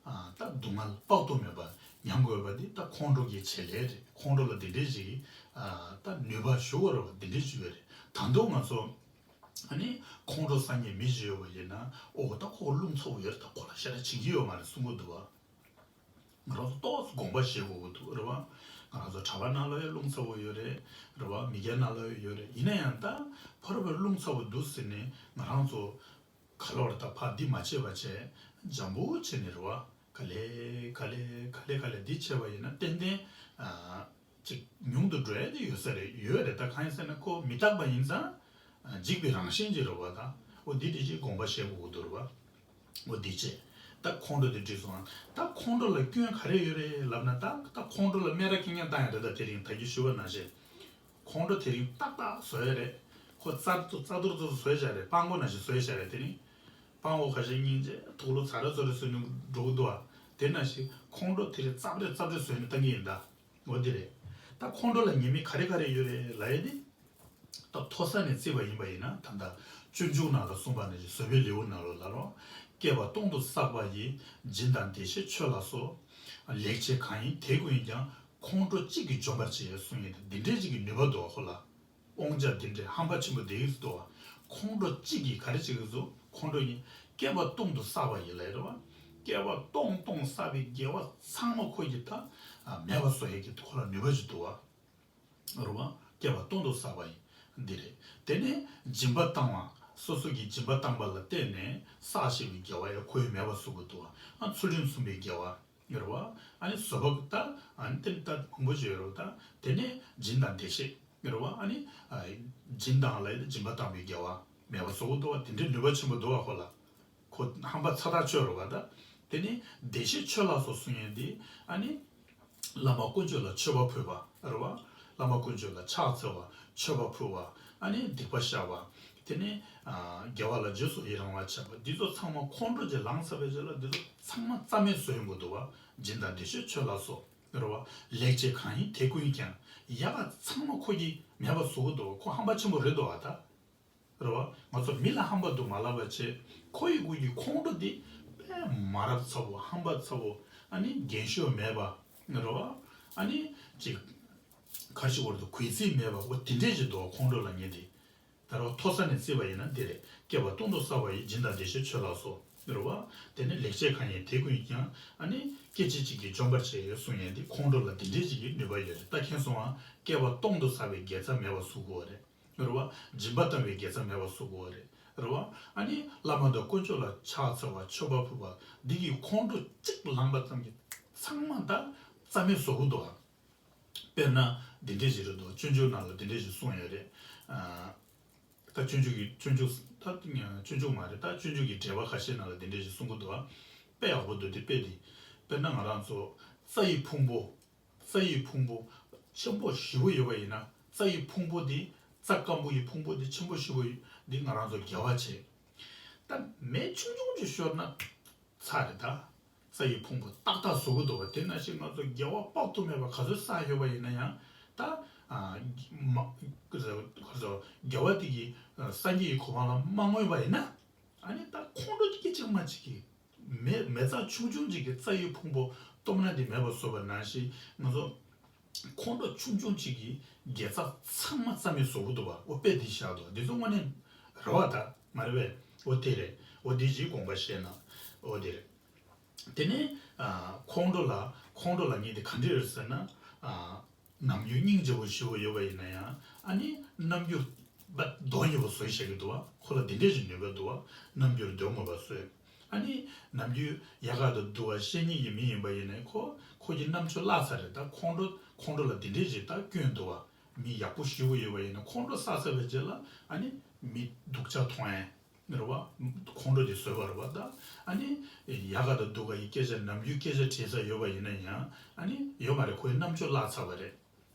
ཨ་ད་སྡུག་བསྔལ་དཔག་ཏུ་མེད་པ་མྱང་དགོས་པ་འདི་ད་ཁོང་ཁྲོ་གི་བྱེད་ལས་རེད། ཁོང་ཁྲོ་ལ་འདི་འདྲའི་ཞིག་ཨ་ད་ནུས་པ་ཞུ་བ་རེད་བ། འདི་འདྲའི་ཞིག་ཡོད་རེད། ད་དུང་ང་ཚོ་ཨ་ནི་ཁོང་ཁྲོ་ཟ་མཁན་མི་ཞིག་ཡོད་པ་ཡིན་ན། ཨོ་ད་ཁོ་རླུང་ཚ་པོ་ཡོད་རེད། ད་ཁོ་ལ་ཞེ་དྲག་བྱེད་ཀྱི་ཡོད་མ་རེད་གསུང་གི་འདུག་བ། ང་རང་ཚོ་ཏོག་ཙམ་དགོངས་པ་བཞེས་དགོས་ཀྱི་འདུག། རེད་བ། ང་རང་ཚོ་གྲྭ་པ་ནང་ལ་ཡང་རླུང་ཚ་པོ་ཡོད་རེད། རེད་བ། མི་སྒེར་ནང་ལ་ཡང་ཡོད་རེད། ཡིན་ན་ཡང་ད་ཕ་རོལ་པོའི་རླུང་ཚ་པོ་འདུག་ཟེར་ནས་ང་རང་ཚོ་ག་ལ་བར་ད་ཕར་འདི་མ་བྱེད་པ་བྱས། འཇམ་པོ་བྱས་ནས། རེད་བ། ག་ལེ་ག་ལེ་ག་ལེ་ག་ལེ་འདི་བྱས་པ་ཡིན་ན་ཏན་ཏན་ཨ་ཅིག་ཉུང་དུ་འགྲོ་ཡ་དེ་ཡོད་ས་རེད། ཡོད་རེད། ད་གང་ཡིན་ཟེར་ན་ཁོ་མི་རྟག་པ་ཡིན་ཙང་། ཨ་འཇིག་པའི་རང་བཞིན་ཅིག་རེད་བ། ད་འོ་འདི་འདྲ་ཅིག་དགོངས་པ་བཞེས་དགོས་ཀྱི་འདུག། རེད་བ། འོ་འདི་བྱས། ད་ཁོང་ཁྲོ་དེ་འདྲ་སོང་ང་། ད་ཁོང་ཁྲོ་ལ་སྐྱོན་ག་རེ་ཡོད་རེད་ལབ་ན། ད་ད་ཁོང་ཁྲོ་ལ་སྨན་ར་ཁེངས་ཁེངས་བཏང་ཡ་རེད། ད་དེ་རིང་ད་གིན་ཞུས་པ་ནང་བཞིན། ཁོང་ཁྲོ་དེ་རིང་ཏག་ཏག་བཟོ་ཡ་རེད། ཁོ་རྩ་རྩ་རྡོར་རྡོར་བཟོ་ཡ་རེད། སྤང་མགོ་ནང་བཞིན་བཟོ་ཡ་རེད། དེ་རིང་སྤང་མགོ་ཁ་ཤས་སྙིང་རྗེ། དུག་ལོག་ཚ་ར་ཚོ་རེ་བཟོས་ནས་འགྲོ་གི་འདུག་བ། དེ་ནང་བཞིན་ཁོང་ཁྲོ་དེ་རིང་རྩབ་རེ་རྩབ་རེ་བཟོས་ནས་བཏང་གི་ཡིན་ད། འོ་དེ་རེད། ད་ཁོང་ཁྲོ་ལ་ཉེས་དམིགས་ག་རེ་ག་རེ་ཡོད་རེད་ལབ་ཡ་དེ། ད་མཐོ་ས་ནས་བརྩིས་པ་ཡིན་པ་ཡིན་ན་ད་ལྟ་སྤྱོད་འཇུག་ནང་ལ་གསུངས་པ་ནང་བཞིན་བཟོད་པའི་ལེའུ་ནང་ལ་ལ་རོ། བསྐལ་པ་སྟོང་དུ་བསགས་པ་ཡི། སྦྱིན་དང་བདེ་གཤེགས་མཆོད་ལ་སོགས། ལེགས་སྤྱད་གང་ཡིན་དེ་ཀུན་ཀྱང་། ཁོང་ཁྲོ་གཅིག་གིས་འཇོམས་པར་བྱེད། གསུངས་ཡིན་ཏེ་འདི་འདྲའི་གཅིག་གི་ནུས་པ་འདུག་ཁོ་ལ། དབང་ཆ་འདི་འདྲའི་ཧམ་པ་ཆེན་པོ་འདི་གིས་འདུག་ཁོང་ཁྲོ་གཅིག་གིས་ག་རེ་བྱེད་ཀྱི་འདུག་ཁོང་ཁྲོ་ཡིན། བསྐལ་པ་སྟོང་དུ་བསགས་པ་ཡི་ལས་རེད་བ། བསྐལ་པ་སྟོང་སྟོང་བསགས་པའི་དགེ་བ་ཚང་མ་ཁོ་གིས་ད་མེད་པ་བཟོ་ཡས་ཀྱི་ཁོ་ལ་ནུས་པ་ཅིག་འདུག་བ། རེད་བ། བསྐལ་པ་སྟོང་དུ་བསགས་པ་ཡིན། འདི་རེད། དེ་ནས་སྦྱིན་པ་བཏང་བ། སོ་སོ་གིས་སྦྱིན་པ་བཏང་པ་ལ་བརྟེན་ནས་བསགས་བཞིན་པའི་དགེ་བ་ཡང་ཁོ་ཡིས་མེད་པ་བཟོ་གི་འདུག་བ། ཨ་ཚུལ་ཁྲིམས་སྲུང་བའི་དགེ་བ། རེད་བ། ཨ་ནི་བཟོད་པ་ད། ཨ་ནི་དེ་ནི་ད་མང་པོ་ཞིག་ཡོད་རེད་བ་ད། དེ་ནས་སྦྱིན་དང་བདེ་གཤེགས། རེད་བ། ཨ་ནི་ཨ་སྦྱིན་དང་ལ་སྦྱིན་པ་བཏང་བའི་དགེ་བ་མེད་པ་བཟོ་གི་འདུག་བ། དེ་འདྲའི་ནུས་པ་ཆེན་པོ་འདུག་བ་ཁོ་ལ། ཁོ་ཧམ་པ་ཚ་ཐག་ཆོད་རེད་བ་ད། དེ་ནས་བདེ་གཤེགས་མཆོད་ལ་སོགས་གསུང་ཡས་འདི། ཨ་ནི་བླ་མ་དཀོན་མཆོག་ལ་མཆོད་པ་ཕུལ་བ་རེད་བ། བླ་མ་དཀོན་མཆོག་ལ་ཕྱག་འཚལ་བ། མཆོད་པ་ཕུལ་བ། ཨ་ནི་སྡིག་པ་བཤགས་པ། དེ་ནས་ཨ་དགེ་བ་ལ་རྗེས་སུ་ཡི་རང་བ་བྱེད་པ་འདི་ཚོ་ཚང་མ་ཁོང་ཁྲོ་ཅིག་ལངས་ཚར་བའི་རྗེས་ལ་འདི་ཚོ་ཚང་མ་རྩ་མེད་བཟོ་ཡོང་གི་འདུག་བ། སྦྱིན་དང་བདེ་གཤེགས་མཆོད་ལ་སོགས། རེད་བ། ལེགས་སྤྱད་གང་ཡིན་དེ་ཀུན་ཀྱང་། ཡག་ག་ཚང་མ་ཁོ་གིས་མེད་པ་བཟོ་གི་འདུག་བ། ཁོ་ཧམ་པ་ཆེན་པོ་རེད་འདུག་བ་ད། རེད་བ། ང་ཚོ་མི་ལ་ཧམ་པ་འདུག་མ་ལབ་པ་བྱས། ཁོ་ཡི་དབུས་ཀྱི་ཁོང་ཁྲོ་འདི་དཔེ་མ་རབས་ཚ་བོ་ཧམ་པ་ཚ་བོ། ཨ་ནི་རྒན་ཤོས་མེད་པ། རེད་བ། ཨ་ནི་ཅིག་གར་ཞིག་བར་དུ་གུས་བརྩི་མེད་པ་འོ་དེ་འདྲས་ཅིག་འདུག་ཁོང་ཁྲོ་ལབ་མཁན་དེ། ད་རེད་བ། མཐོ་ས་ནས་བརྩིས་པ་ཡིན་ན་འདི་རེད། བསྐལ་པ་སྟོང་དུ་བསགས་པ་ཡི། སྦྱིན་དང་བདེ་གཤེགས་མཆོད་ལ་སོགས། རེད་བ། དེ་ནས་ལེགས་སྤྱད་གང་ཡིན་དེ་ཀུན་ཀྱང་། ཨ་ནི་སྐད་ཅིག་གཅིག་གིས་འཇོམས་པར་བྱེད་གསུངས་ཡས་འདི་ཁོང་ཁྲོ་ལ་འདི་འདྲས་ཅིག་གི་ནུས་པ་ཡོད་རེད། ད་མཁྱེན་སོང་ཨ། བསྐལ་པ་སྟོང་དུ་བསགས་པའི་དགེ་རྩ་མེད་པ་བཟོ་དགོས་པ་རེད། རེད་བ། སྦྱིན་པ་བཏང་བའི་དགེ་རྩ་མེད་པ་བཟོ་དགོས་པ་རེད། རེད་བ། ཨ་ནི་བླ་མ་དང་དཀོན་མཆོག་ལ་ཕྱག་འཚལ་བ་མཆོད་པ་ཕུལ་བ་འདི་གིས་ཁོང་ཁྲོ་གཅིག་ལངས་པ་ཙམ་གྱིས་ཚང་མ་ད་རྩ་མེད་བཟོ་གི་འདུག་ཨ། དཔེར་ན་འདི་འདྲས་ཞིག་རེད་འདུག་སྤྱོད་འཇུག་ནང་ལ་འདི་འདྲས་ཞིག་གསུངས་ཡོད་རེད། ཨ། ད་སྤྱོད་འཇུག་གི་སྤྱོད་འཇུག་ད་སྤྱོད་འཇུག་མ་རེད། ད་སྤྱོད་འཇུག་གི་འགྲེལ་པ་ཁ་ཤས་ནང་ལ་འདི་འདྲས་ཞིག་གསུང་གི་འདུག་ཨ། དཔེ་ཡག་པོ་འདུག་དེ་དཔེ་དེ། དཔེར་ན་ང་རང་ཚོ་རྩྭ་ཡི་ཕུང་པོ། རྩྭ་ཡི་ཕུང་པོ་ཆེན་པོ་ཞེ་པོ་ཡོད་པ་ཡིན་ན། རྩྭ་ཡི་ཕུང་པོ་འདི། རྩྭ་སྐམ་པོ་ཡི་ཕུང་པོ་འདི་ཆེན་པོ་ཞེ་པོ་ཡོད་འདི་ང་རང་ཚོ་དགེ་བ་བྱེད། ད་མེ་ཆུང་ཆུང་ཅིག་ཤོར་ན་ཚར་རེད་ད། རྩྭ་ཡི་ཕུང་པོ་ཏག་ཏག་བཟོ་གི་འདུག་བ། དེ་ནང་བཞིན་ང་ཚོ་དགེ་བ་དཔག་ཏུ་མེད་པ་ག་ཚོད་བསགས་ཡོད་པ་ཡིན་ན་ཡང་། ད་ཨ་མ་ག་ཚོད་ག་ཚོད་དགེ་བ་དེ་གིས་སངས་རྒྱས་ཀྱི་གོ་འཕང་ལ་མ་བསྔོས་པ་ཡིན་ན། ཨ་ནི་ད་ཁོང་ཁྲོ་སྐད་ཅིག་མ་གཅིག་གིས། མེ་མེ་ཚག་ཆུང་ཆུང་ཅིག་གིས་རྩྭ་ཡི་ཕུང་པོ་སྟོབས་ན་དེ་མེད་པ་བཟོས་པ་ནང་བཞིན་ང་ཚོ་ཁོང་ཁྲོ་ཆུང་ཆུང་ཅིག་གིས་དགེ་རྩ་ཚང་མ་རྩ་མེད་བཟོ་གི་འདུག་བ། འོ་དཔེ་འདི་བཞག་འདུག་འདི་ཚོ་དངོས་གནས་རེད་བ་ད་མ་རེད་པས། འོ་དེ་རེད། འོ་འདི་ཅིག་དགོངས་པ་བཞེས་ན། འོ་དེ་རེད། དེ་ནས་ཨ་ཁོང་ཁྲོ་ལ་ཁོང་ཁྲོ་ལབ་མཁན་དེ་ག་འདྲ་རེད་ཟེར་ན། ཨ་ནམ་རྒྱུན་སྙིང་རྗེ་པོ་ཞེ་པོ་ཡོད་པ་ཡིན་ན་ཡང་། ཨ་ནི་རྣམ་འགྱུར་སྡུག་ཉེས་པོ་བཟོས་བཞག་གི་འདུག་བ། ཁོ་ལ་དེ་འདྲས་ཞིག་ནུས་པ་འདུག་བ། རྣམ་འགྱུར་སྡུག་མོ་བ་བཟོས། ཨ་ནི་ནམ་རྒྱུན་ཡག་ག་དང་སྡུག་ག་བཤད་མཁན་གྱི་མི་ཡིན་པ་ཡིན་ནའི་ཁོ་ཁོ་གི་རྣམ་དཔྱོད་བརླག་ཚར་རེད། ད་ཁོང་ཁྲོ་ཁོང་ཁྲོ་ལ་དེ་འདྲས་ཞིག་ད་སྐྱོན་འདུག་བ། མི་ཡག་པོ་ཞེ་པོ་ཡོད་པ་ཡིན་ན་ཁོང་ཁྲོ་བསགས་ཚར་བའི་རྗེས་ལ་ཨ་ནི་མི་སྡུག་ཅག་མཐོང་ཡས། རེད་བ། ཁོང་ཁྲོ་དེ་བཟོས་པ་རེད་བ་ད། ཨ་ནི་ཡག་ག་དང་སྡུག་ག་ཡི་སྐད་ཆ་ནམ་རྒྱུན་སྐད་ཆ་དྲིས་ས་ཡོད་པ་ཡིན་ན་ཡང་ཨ་ནི་ཡོད་མ་རེད། ཁོའི་རྣམ་དཔྱོད་བརླག་ཚར་བ་རེད།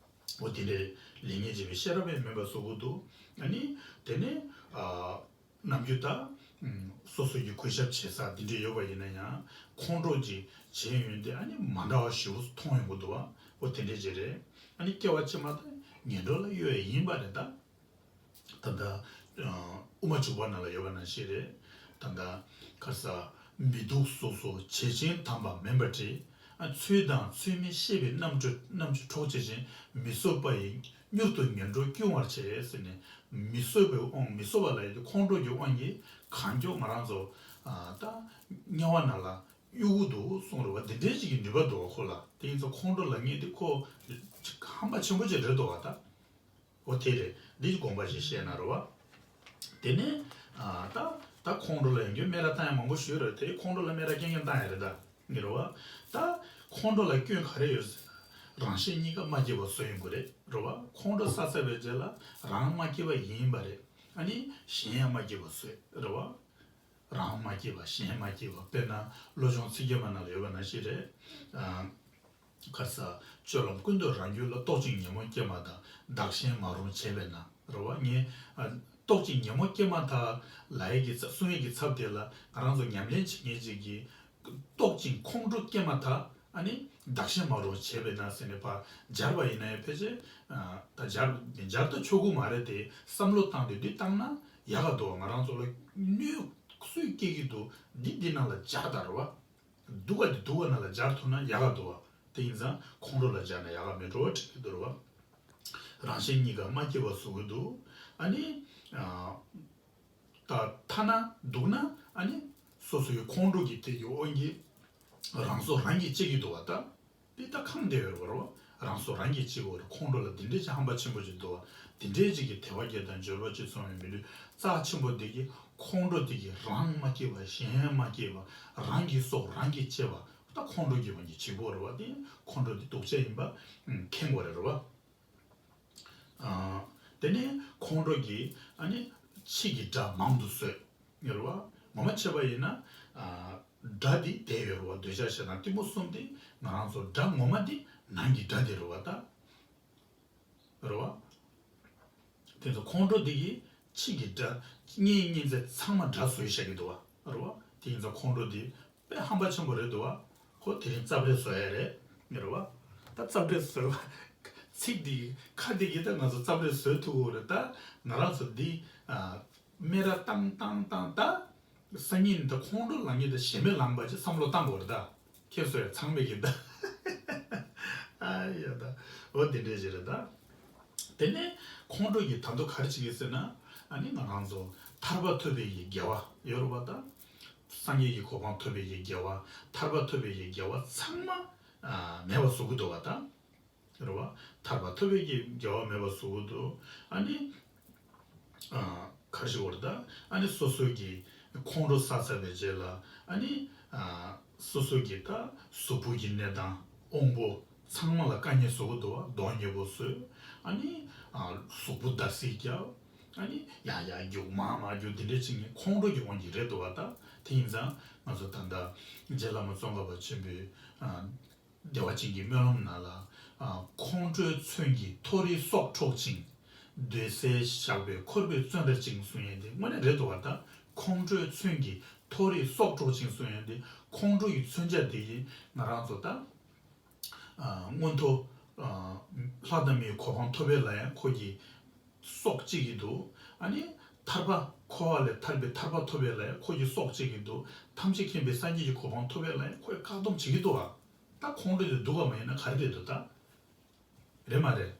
འོ་དེ་འདྲའི་ལེགས་ཉེས་འབྱེད་པའི་ཤེས་རབ་ཡང་མེད་པ་བཟོ་གི་འདུག་ཨ་ནི་དེ་ནས་ཨ་ནམ་རྒྱུན་ད་ཨུམ་སོ་སོ་ཡི་གུས་ཞབས་བྱེད་ས་དེ་འདྲ་ཡོད་པ་ཡིན་ན་ཡང་ཁོང་ཁྲོ་ཅིག་བྱས་ཡོང་དུས་ཨ་ནི་མ་འདྲ་བ་ཞེ་པོ་མཐོང་ཡོང་གི་འདུག་བ། འོ་དེ་འདྲ་ཅིག་རེད། ཨ་ནི་སྐྱེ་བ་ཕྱི་མ་ད་ངན་འགྲོ་ལ་གཡོལ་ཡ་ཡིན་པ་རེད་ད། ད་ལྟ་དབུ་མ་འཇུག་པ་ནང་ལ་ཡོད་པ་ནང་བཞིན་རེད། ད་ལྟ་ག་རེ་ཟ། མི་སྡུག་སོ་སོ་བྱེད་ཅིང་དམ་པ་མིན་པར་བྲི། ཨ་ཚུལ་དང་ཚུལ་མིན་ཤེས་པའི་རྣམ་གྲོལ་རྣམ་གྲོལ་གྲོགས་བྱེད་ཅིང་། མི་བཟོད་པ་ཡིས་མྱུར་དུ་ངན་འགྲོར་སྐྱོང་བར་བྱེད་ཟེར་ནས། མི་བཟོད་པའི་དབང་མི་བཟོད་པ་ལ་ཡོད་དུས་ཁོང་ཁྲོ་གི་དབང་གིས་གང་མགྱོགས་ང་རང་ཚོ་ཨ་ད་དམྱལ་བ་ནང་ལ་གཡུག་གི་འདུག་གསུངས་རེད་བ། འདི་འདྲའི་ཞིག་གི་ནུས་པ་འདུག་བ་ཁོ་ལ། དེ་ཡིན་ཙང་ཁོང་ཁྲོ་ལབ་མཁན་དེ་ཁོ་ཧམ་པ་ཆེན་པོ་ཅིག་རེད་འདུག་བ་ད། འོ་དེ་རེད། འདི་དགོངས་པ་ཞིག་བཞེས་ན་རེད་བ། དེ་ནས་ཨ་ད་ད་ཁོང་ཁྲོ་ལ་ཡོང་རྒྱུ་སྨད་ར་བཏང་ཡ་མང་པོ་ཞིག་ཡོད་རེད་དེ། ཁོང་ཁྲོ་ལ་སྨད་ར་རྐྱང་རྐྱང་བཏང་ཡ་རེད་ད། ངེས་རེད་བ། ད་ཁོང་ཁྲོ་ལ་སྐྱོན་ག་རེ་ཡོད་ཟེར་ན། རང་གཞན་གཉིས་ཀ་མ་སྐྱིད་པ་བཟོ་ཡོང་གི་རེད། རེད་བ། ཁོང་ཁྲོ་བསགས་ཚར་བའི་རྗེས་ལ་རང་མ་སྐྱིད་པ་ཡིན་པ་རེད། ཨ་ནི་གཞན་ཡང་མ་སྐྱིད་པ་བཟོས་རེད་བ། རང་མ་སྐྱིད་པ་གཞན་མ་སྐྱིད་པ། དཔེར་ན་བློ་སྦྱོང་ཚིག་བརྒྱད་མ་ནང་ལ་ཡོད་པ་ནང་བཞིན་རེད། ཨ། ག་རེ་ཟ། སྤྱོད་ལམ་ཀུན་ཏུ་རང་རྒྱུད་ལ། རྟོག་ཅིང་ཉོན་མོངས་སྐྱེས་མ་ཐག་བདག་གཞན་མ་རུངས་བྱས་པས་ན། རེད་བ། ངས་ཨ་རྟོག་ཅིང་ཉོན་མོངས་སྐྱེས་མ་ཐག་ལབ་ཡས་ཀྱི་ཚབ་གསུང་ཡས་ཀྱི་ཚབ་དེ་ལ་ང་རང་ཚོ་ཉམས་ལེན་བྱེད་མཁན་ཅིག་གིས་རྟོག་ཅིང་ཁོང་ཁྲོ་སྐྱེས་མ་ཐག་ཨ་ནི་བདག་གཞན་མ་རུང་བྱས་པས་ན་ཟེར་ནས་ཕར་སྦྱར་བ་ཡིན་ན་ཡང་ཕལ་ཆེར་ད་སྦྱར་སྦྱར་ད་ཆོག་གི་མ་རེད་དེ། བསམ་བློ་བཏང་སྟེ་འདི་བཏང་ན་ཡག་ག་འདུག་བ། ང་རང་ཚོ་ལ་གནོད་སུས་སྐྱེལ་གྱི་འདུག་འདི་འདི་ནང་ལ་སྦྱར་ད་རེད་བ། སྡུག་ག་འདི་སྡུག་ག་ནང་ལ་སྦྱར་ཐུབ་ན་ཡག་ག་འདུག་བ། དེ་ཡིན་ཙང་ཁོང་ཁྲོ་ལ་སྦྱར་ན་ཡག་ག་མེད་འགྲོ་བ་འགྲིག་གི་འདུག་རེད་བ། རང་གཞན་གཉིས་ཀ་མ་སྐྱིད་པ་བཟོ་གི་འདུག་ཨ་ནི་ད་ཐ་ན་སྡུག་ན་ཨ་ནི་སོ་སོའི་ཁོང་ཁྲོ་གི་དེ་གི་དབང་གིས་རང་སྲོག་རང་གིས་གཅད་ཀྱི་འདུག་བ། ད་འདི་ད་གང་བདེ་བའི་རེད་བ། རང་སྲོག་རང་གིས་གཅད་དགོས་རེད། ཁོང་ཁྲོ་ལ་འདི་འདྲས་ཀྱི་ཧམ་པ་ཆེན་པོ་ཅིག་འདུག་བ། འདི་འདྲས་ཅིག་གི་དད་པ་བསྐྱེད་དང་འབྱོར་པ་ཅིག་ཚོང་བའི་མི་ལུས་རྩ་ཆེན་པོ་འདི་གི་ཁོང་ཁྲོ་འདི་གི་རང་མ་སྐྱིད་པ་གཞན་མ་སྐྱིད་པ། རང་གི་སྲོག་རང་གིས་གཅད་པ། ད་ཁོང་ཁྲོ་གི་དབང་གིས་བྱེད་དགོས་རེད་བ། དེ་ཁོང་ཁྲོ་འདི་སྡུག་ཅག་ཡིན་པ་མཁྱེན་དགོས་རེད་བ། ཨ། དེ་ནས་ཁོང་ཁྲོ་གིས་ཨ་ནི་ཕྱི་གི་དགྲ་མང་དུ་བཟོས་ཡོད་རེད་བ། ངོ་མ་བྱས་པ་ཡིན་ན། ཨ། དགྲ་འདི་བསྡད་ཡོད་རེད་བ། འདོད་ཆགས་ཞེ་སྡང་གཏི་མུག་གསུམ་འདི་ང་རང་ཚོ་དགྲ་ངོ་མ་འདི་ནང་གི་དགྲ་འདི་རེད་བ་ད། རེད་བ། དེ་ཚོ་ཁོང་ཁྲོ་འདི་གིས་ཕྱི་གི་དགྲ་གཉེན་ཉེ་ཚན་ཚང་མ་དགྲ་བཟོས་བཞག་གི་འདུག་བ། རེད་བ། དེ་ཡིན་ཙང་ཁོང་ཁྲོ་འདི་དཔེ་ཧམ་པ་ཆེན་པོ་རེད་འདུག་བ། ཁོ་དེ་རིང་རྩབ་རེ་བཟོ་ཡ་རེད། རེད་བ། ད་རྩབ་རེ་བཟོས་པ། ཚིག་འདི་ཁ་འདི་གིས་ད་ང་ཚོ་རྩབ་རེ་བཟོས་ཐུབ་ཀྱི་རེད། ད་ང་རང་ཚོ་འདི་ཨ། སྨད་ར་བཏང་བཏང་བཏང་ད། སང་ཉིན་ད་ཁོང་ཁྲོ་ལངས་ཉིན་ད་ཞེ་མེར་ལངས་པ་ཅིག་བསམ་བློ་བཏང་དགོས་རེད་ད། ཁྱེད་ཚོ་ཡང་ཚང་མས་ཀྱི་ད། ཨ་ཡ་ད། འོ་དེ་འདྲས་ཅིག་རེད་ད། དེ་ནས་ཁོང་ཁྲོ་གིས་ད་དུང་ག་རེ་བྱེད་ཀྱི་ཟེར་ན། ཨ་ནི་ང་རང་ཚོ་ཐར་པ་ཐོབ་པའི་གི་དགེ་བ་ཡོད་རེད་བ་ད། སངས་རྒྱས་ཀྱི་གོ་འཕང་ཐོབ་པའི་གི་དགེ་བ། ཐར་པ་ཐོབ་པའི་གི་དགེ་བ་ཚང་མ་ཨ། མེད་པ་བཟོ་གི་འདུག་བ་ད། རེད་བ། ཐར་པ་ཐོབ་པའི་གི་དགེ་བ་མེད་པ་བཟོ་གི་འདུག་ཨ་ནི། ཨ། ག་རེ་ཞུ་དགོས་རེད་ད། ཨ་ནི་སོ་སོའི་གི་ཁོང་ཁྲོ་ཟ་ཚར་བའི་རྗེས་ལ། ཨ་ནི། ཨ། སོ་སོའི་གི་ད་གཟུགས་པོ་གི་གནས་སྟངས་དབང་པོ་ཚང་མ་ལ་དཀའ་ངལ་བཟོ་གི་འདུག་བ། གདོང་ཉེས་པོ་བཟོས། ཨ་ནི། ཨ། གཟུགས་པོ་འདར་སིག་རྒྱག་ཨ་ནི་ཡར་ཡར་རྒྱུག་མར་མར་རྒྱུག་འདི་འདྲས་བྱེད་མཁན་ཁོང་ཁྲོ་གི་དབང་གིས་རེད་འདུག་བ་ད། དེ་ཡིན་ཙང་ང་ཚོ་ད་ལྟ་རྗེ་བླ་མ་ཙོང་ཁ་པ་ཆེན་པོའི། ཨ། བདེ་བ་ཅན་གྱི་སྨོན་ལམ་ནང་ལ། ཨ། ཁོང་ཁྲོའི་མཚོན་གྱིས་མཐོ་རིས་སྲོག་འཕྲོག་ཅིང་། འདོད་སྲེད་ཞགས་པས་འཁོར་བའི་བཙོན་རར་བཅིངས་གསུང་ཡས་དེ་དངོས་གནས་རེད་འདུག་བ་ད། ཁོང་ཁྲོའི་མཚོན་གྱིས་མཐོ་རིས་སྲོག་འཕྲོག་ཅིང་གསུང་ཡས་དེ། ཁོང་ཁྲོ་ཡི་མཚོན་ཆ་དེ་ཡིས་ང་རང་ཚོ་ད། ཨ། མངོན་མཐོ། ཨ། ལྷ་དང་མིའི་གོ་འཕང་ཐོབ་པ་ལ་ཡང་ཁོ་གིས་སྲོག་བཅད་ཀྱི་འདུག་ཨ་ནི་ཐར་པ་འཁོར་བ་ལས་ཐར་པའི་ཐར་པ་ཐོབ་པ་ལ་ཡང་ཁོ་གིས་སྲོག་བཅད་ཀྱི་འདུག་ཐམས་ཅད་མཁྱེན་པའི་སངས་རྒྱས་ཀྱི་གོ་འཕང་ཐོབ་པ་ལ་ཡང་ཁོས་བཀག་སྡོམ་བྱེད་ཀྱི་འདུག་བ། ད་ཁོང་ཁྲོ་དེ་སྡུག་ག་མ་ཡིན་ན་ག་རེ་རེད་འདུག་ད། རེད་མ་རེད།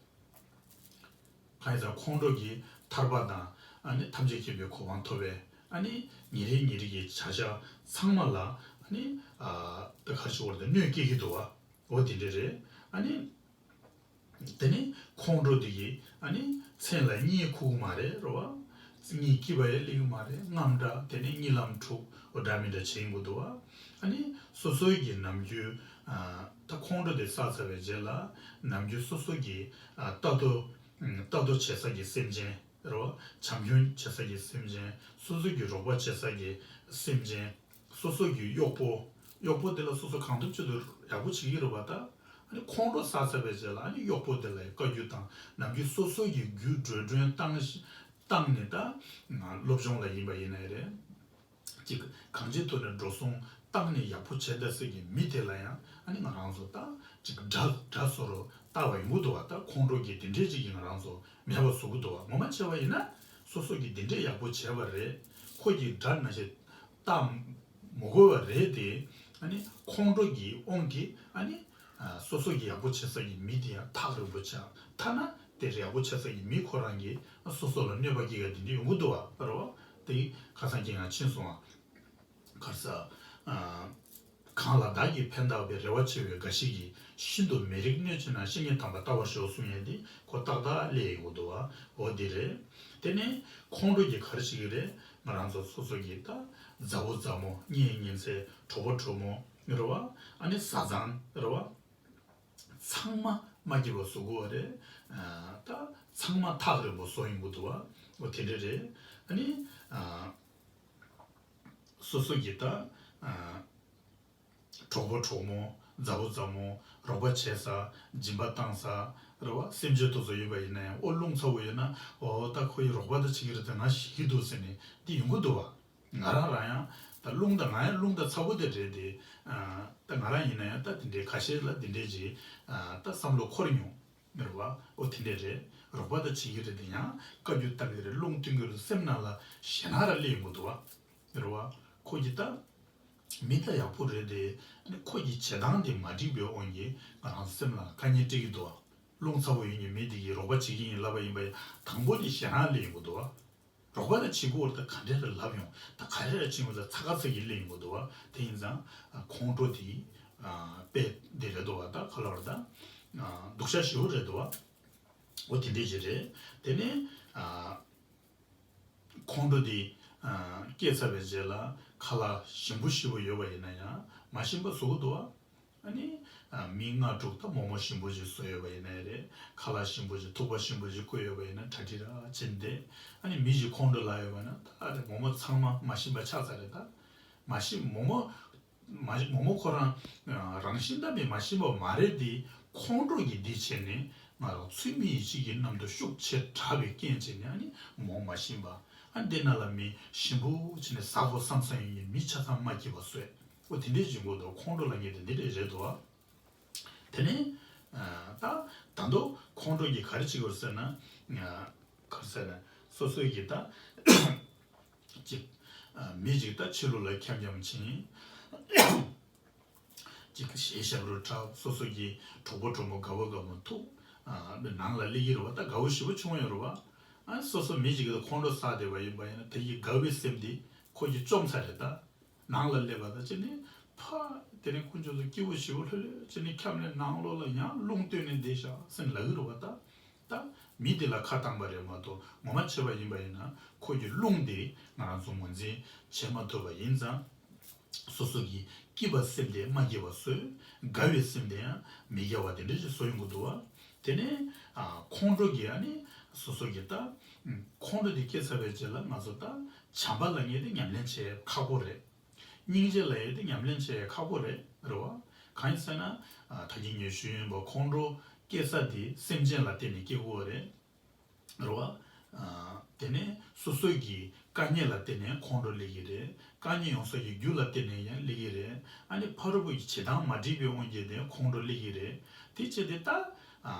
གང་ཡིན་ཟེར་ན་ཁོང་ཁྲོ་གིས་ཐར་པ་དང་། ཨ་ནི་ཐམས་ཅད་མཁྱེན་པའི་གོ་འཕང་ཐོབ་པའི། ཨ་ནི་ཉིན་རེ་ཉིན་རེ་གི་བྱ་བཞག་ཚང་མ་ལ། ཨ་ནི། ཨ། ད་ག་རེ་ཞུ་དགོས་རེད་ད། གནོད་སྐྱེལ་གྱི་འདུག་བ། འོ་དེ་འདྲ་རེད། ཨ་ནི། དེ་ནི་ཁོང་ཁྲོ་དེ་གིས་ཨ་ནི་མཚན་ལ་གཉིད་ཁུག་གི་མ་རེད། རེད་བ། གཉིད་སྐྱིད་པ་ཡང་སླེབས་ཀྱི་མ་རེད། རྔམ་དྲག་དེ་ནི་གཉིད་ལམ་འཁྲུག་འོ་འདྲ་མི་འདྲ་བྱེད་ཀྱི་འདུག་བ། ཨ་ནི་སོ་སོའི་གི་ནམ་རྒྱུན། ཨ། ད་ཁོང་ཁྲོ་དེ་བསགས་ཚར་བའི་རྗེས་ལ་ནམ་རྒྱུན་སོ་སོ་གི། ཨ། ལྟ་རྟོག་ལྟ་རྟོག་བྱེད་ས་གི་སེམས་ཅན། རེད་བ། བྱམས་སྐྱོང་བྱེད་ས་གི་སེམས་ཅན། སོ་སོ་གི་རོགས་པ་བྱེད་ས་གི་སེམས་ཅན། སོ་སོ་གི་གཡོག་པོ། གཡོག་པོ་དེ་ལ་སོ་སོ་གང་ཐུབ་ཅི་ཐུབ་ཡག་པོ་བྱེད་ཀྱི་རེད་བ་ད། ཨ་ནི་ཁོང་ཁྲོ་ཟ་ཚར་བའི་རྗེས་ལ་ཨ་ནི་གཡོག་པོ་དེ་ལ་བཀའ་བཀྱོན་དང་། ནམ་རྒྱུན་སོ་སོ་གི་རྒྱུ་འགྲོ་གྲོན་བཏང་བཏང་ནས་ད། སློབ་སྦྱོང་ལ་ཡིན་པ་ཡིན་ནའི་རེད། ཅིག་གང་ཅིའི་ཐོག་ནས་འགྲོ་སོང་བཏང་ནས་ཡག་པོ་བྱས་ད་ཟེར་གྱི་མི་དེ་ལ་ཡང་ཨ་ནི་ང་རང་ཚོ་ད་ཅིག་དགྲ་དགྲ་བཟོ་འདྲ་བལྟ་བ་ཡོང་གི་འདུག་བ། ད་ཁོང་ཁྲོ་གི་དེ་འདྲས་ཅིག་གིས་ང་རང་ཚོ་མེད་པ་བཟོ་གི་འདུག་བ། ངོ་མ་བྱས་པ་ཡིན་ན་སོ་སོ་གིས་དེ་འདྲས་ཡག་པོ་བྱས་པ་རེད། ཁོ་གིས་དགྲ་ནང་བཞིན་བལྟ་མི་དགོས་པ་རེད་དེ། ཨ་ནི་ཁོང་ཁྲོ་གི་དབང་གིས་ཨ་ནི། ཨ། སོ་སོ་གི་ཡག་པོ་བྱེད་ས་གི་མི་དེ་ཡང་ཐག་རིང་པོ་ཆགས། ཐ་ན་དེ་ཡག་པོ་བྱེད་ས་གི་མི་ཁོ་རང་གིས་སོ་སོ་ལ་གནོད་པ་སྐྱེལ་ག་དེ་འདྲ་ཡོང་གི་འདུག་བ། རེད་བ། དེ་ཁ་སང་ཁྱེད་ང་ཕྱིན་སོང་ང་། ག་རེ་ཟ། ཨ། གང་ལ་བདག་གིས་ཕན་བཏགས་པའི། རེ་བ་ཆེ་བའི་འགའ་ཞིག་གིས། ཤིན་ཏུ་མི་རིགས་གནོད་བྱེད་ན། བཤེས་གཉེན་དམ་པ་ལྟ་བར་ཤོག་གསུང་ཡས་འདི་ཁོ་ཏག་ཏག་སླེབས་ཡོང་གི་འདུག་བ། འོ་འདི་རེད། དེ་ནས་ཁོང་ཁྲོ་གིས་ག་རེ་བྱེད་ཀྱི་རེད། ང་རང་ཚོ་སོ་སོ་གི་ད་མཛའ་བོ་མཛའ་མོ། གཉེན་ཉེ་ཚན། གྲོགས་པོ་གྲོགས་མོ། རེད་བ། ཨ་ནི་བཟའ་ཚང་། རེད་བ། ཚང་མ་མ་སྐྱིད་པ་བཟོ་དགོས་པ་རེད། ཨ། ད་ཚང་མ་ཐག་རིང་པོ་བཟོ་ཡོང་གི་འདུག་བ། འོ་དེ་འདྲ་རེད། ཨ་ནི། ཨ། སོ་སོ་གི་ད། ཨ། གྲོགས་པོ་གྲོགས་མོ། མཛའ་བོ་མཛའ་མོ། རོགས་པ་བྱེད་ས། སྦྱིན་པ་བཏང་ས། རེད་བ། སེམས་ཅན་དེ་ཚོ་ཡིན་པ་ཡིན་ན་ཡང་། ཨོ། རླུང་ཚ་བོ་ཡོད་ན། ཨོ། ད་ཁོ་ཡིས་རོགས་པ་ད་བྱེད་ཀྱི་རེད་དེ། ང་ཞེད་ཀྱི་འདུག་ཟེར་ནས་འདི་ཡོང་གི་འདུག་བ། ང་རང་རང་ཡང་ ད་རླུང་དང་ང་ཡང་རླུང་དང་ཚ་བོ་དེ་རེད་དེ། ད་ང་རང་ཡིན་ན་ཡང་ད་དེ་འདྲའི་ཁ་ཤས་ལ་དེ་འདྲའི་ཅིག་ད་བསམ་བློ་འཁོར་མྱོང་། རེད་བ། ཨོ་དེ་འདྲས་རེད། རོགས་པ་དང་བྱེད་ཀྱི་རེད་དེ་ཡང་བཀའ་བཀྱོན་བཏང་གི་རེད། རླུང་བསྟན་གྱི་རེད། སེམས་ནང་ལ་ཞེད་སྣང་ར་སླེབས་ཡོང་གི་འདུག་བ། རེད་བ། ཁོ་གི་ད་མི་ད་ཡག་པོ་རེད་དེ། ཨ་ནི་ཁོ་གི་བྱེད་སྟངས་དེ་མ་འགྲིག་པའི་དབང་གིས་ང་རང་སེམས་ལ་དཀའ་ངལ་སྤྲད་ཀྱི་འདུག་བ། རླུང་ཚ་བོ་ཡིན་གྱི་མི་དེ་གིས་རོགས་པ་བྱེད་ཀྱི་ཡིན་ལབ་པ་ཡིན་པ་ཡིན། དང་པོ་དེ་ཞེད་སྣང་སླེབས་ཡོང་གི་འདུག་བ། རོགས་པ་དང་བྱེད་དགོས་རེད། ད་ག་འདྲས་རེད་ལབ་ཡོང་། ད་ག་རེ་རེད་བྱེད་དགོས། ད་ཚ་ཁ་ཚ་གི་སླེབས་ཡོང་གི་འདུག་བ། དེ་ཡིན་ཙང་ཁོང་ཁྲོ་དེ་དཔེ་དེ་རེད་འདུག་བ། ད་ག་ལབ་རེད། ད་སྡུག་ཅག་ཞེ་པོ་རེད་འདུག་བ། འོ་དེ་འདྲས་ཅིག་རེད། དེ་ནས་ཁོང་ཁྲོ་དེ་སྐྱེས་ཚར་བའི་རྗེས་ལ་ཁ་ལག་ཞིམ་པོ་ཞིམ་པོ་ཡོད་པ་ཡིན་ན་ཡང་མ་ཞིམ་པ་བཟོ་གི་འདུག་བ། ཨ་ནི། ཨ། མི་ལྔ་དྲུག་ད་མོག་མོག་ཞིམ་པོ་ཞིག་བཟོས་ཡོད་པ་ཡིན་ནའི་རེད། ཁ་ལག་ཞིམ་པོ་ཞིག་ཐུག་པ་ཞིམ་པོ་ཞིག་བསྐོལ་ཡོད་པ་ཡིན་ན་གྲ་སྒྲིག་ར་བྱས་ཏེ། ཨ་ནི་མི་ཞིག་ཁོང་ཁྲོ་ལངས་ཡོད་པ་ན་ད་རེད། མོག་མོག་ཚང་མ་མ་ཞིམ་པ་ཆགས་ཚར་རེད། ད་མ་ཞིམ་མོག་མོག་མ་ཞིམ་མོག་མོག་ཁོ་རང་རང་བཞིན་ད་མི་མ་ཞིམ་པ་མ་རེད་དེ། ཁོང་ཁྲོ་གི་འདི་བྱས་ནས་ང་རང་ཚུལ་མིན་ཡིད་བྱེད་ཀྱི་རྣམ་རྟོག་ཤུགས་ཆེ་དྲགས་པའི་རྐྱེན་བྱས་ནས། ཨ་ནི་མོག་མ་ཞིམ་པ། ཨ་འདི་ན་ལ་མི་ཞིམ་པོ་བྱས་ནས་ཟ་དགོས་བསམ་བསམ་ཡིན་ནའི་མི་ཆ་ཚང་མ་སྐྱིད་པ་བཟོས། ཨོ་དེ་འདྲས་བྱེད་དགོས་འདུག་ཁོང་ཁྲོ་ལངས་མཁན་དེ་འདི་འདྲས་རེད་འདུག་བ། དེ་ནས་ད་ད་དུང་ཁོང་ཁྲོ་གིས་ག་རེ་བྱེད་ཀྱི་ཡོད་ཟེར་ན། ག་རེ་ཟེར་ན། སོ་སོའི་གི་ད་ཅིག་མི་ཅིག་ད་ཕྱི་ལོགས་ལ་འཁྱམ་འཁྱམ་ཕྱིན། ཅིག་གཞས་ཞབས་བྲོ་འཁྲབ། སོ་སོ་གི་གྲོགས་པོ་གྲོགས་མོ་དགའ་བོ་དགའ་མོ་ཐུག་ནང་ལ་སླེབས་ཀྱི་རེད་བ། ད་དགའ་བོ་ཞེ་པོ་བྱུང་ཡོད་རེད་བ། ཨ་སོ་སོ་མི་ཅིག་གིས་ཁོང་ཁྲོ་ཟ་བསྡད་པ་ཡིན་པ་ཡིན་ན་དེ་ཡི་དགའ་བའི་སེམས་དེ་ཁོ་གིས་བཅོམ་ཚར་རེད་ད། ནང་ལ་སླེབས་པ་དང་བཅས་ནས་ཕ། དེ་རིང་དཀོན་མཆོག་གསུམ་སྐྱིད་པོ་ཞེ་པོ་ལྷོད་ལྷོད་བྱས་ནས་འཁྱམས་ནས་ནང་ལོགས་ལ་ཡང་རླུང་བཏོན་ནས་བསྡད་ཤག་ཟེར་ལབ་ཀྱི་རེད་བ། ད་ད་མི་དེ་ལ་ཁ་བཏང་པ་རེད་མ་གཏོགས། ངོ་མ་བྱས་པ་ཡིན་པ་ཡིན་ན་ཁོ་གི་རླུང་དེ་ང་རང་ཚོ་ངོས་འཛིན་བྱེད་མ་ཐུབ་པ་ཡིན་ཙང་། སོ་སོ་གི་སྐྱིད་པ་སེམས་དེ་མ་སྐྱིད་པ་བཟོས། དགའ་བའི་སེམས་དེ་ཡང་མི་དགའ་བ་དེ་འདྲ་ཞིག་བཟོ་ཡོང་གི་འདུག་བ། དེ་ནས་ཨ་ཁོང་ཁྲོ་གིས་ཨ་ནི་སོ་སོ་གི་ད་ཁོང་ཁྲོ་དེ་སྐྱེས་ཚར་བའི་རྗེས་ལ་ང་ཚོ་ད་བྱམས་པ་ལབ་མཁན་དེ་ཉམས་ལེན་བྱེད་ཁག་པོ་རེད། སྙིང་རྗེ་ལབ་ཡས་དེ་ཉམས་ལེན་བྱེད་ཡས་ཁག་པོ་རེད། རེད་བ། གང་ཡིན་ཟེར་ན། ཨ་ད་གིན་ངས་ཞུས་ཡིན་པ། ཁོང་ཁྲོ་སྐྱེ་ས་དེ་སེམས་ཅན་ལ་བརྟེན་ནས་སྐྱེ་གི་ཡོད་རེད། རེད་བ། ཨ་དེ་ནས་སོ་སོའི་གི་དཀའ་ངལ་ལ་བརྟེན་ནས་ཁོང་ཁྲོ་སླེབས་ཀྱི་རེད། དཀའ་ངལ་ཡོང་ས་ཀྱི་རྒྱུ་ལ་བརྟེན་ནས་ཡང་སླེབས་ཀྱི་རེད། ཨ་ནི་ཕ་རོལ་པོ་ཡི་བྱེད་སྟངས་མ་འགྲིག་པའི་དབང་གིས་དེ་ཁོང་ཁྲོ་སླེབས་ཀྱི་རེད། དེ་བྱས་ཏེ་ད། ཨ་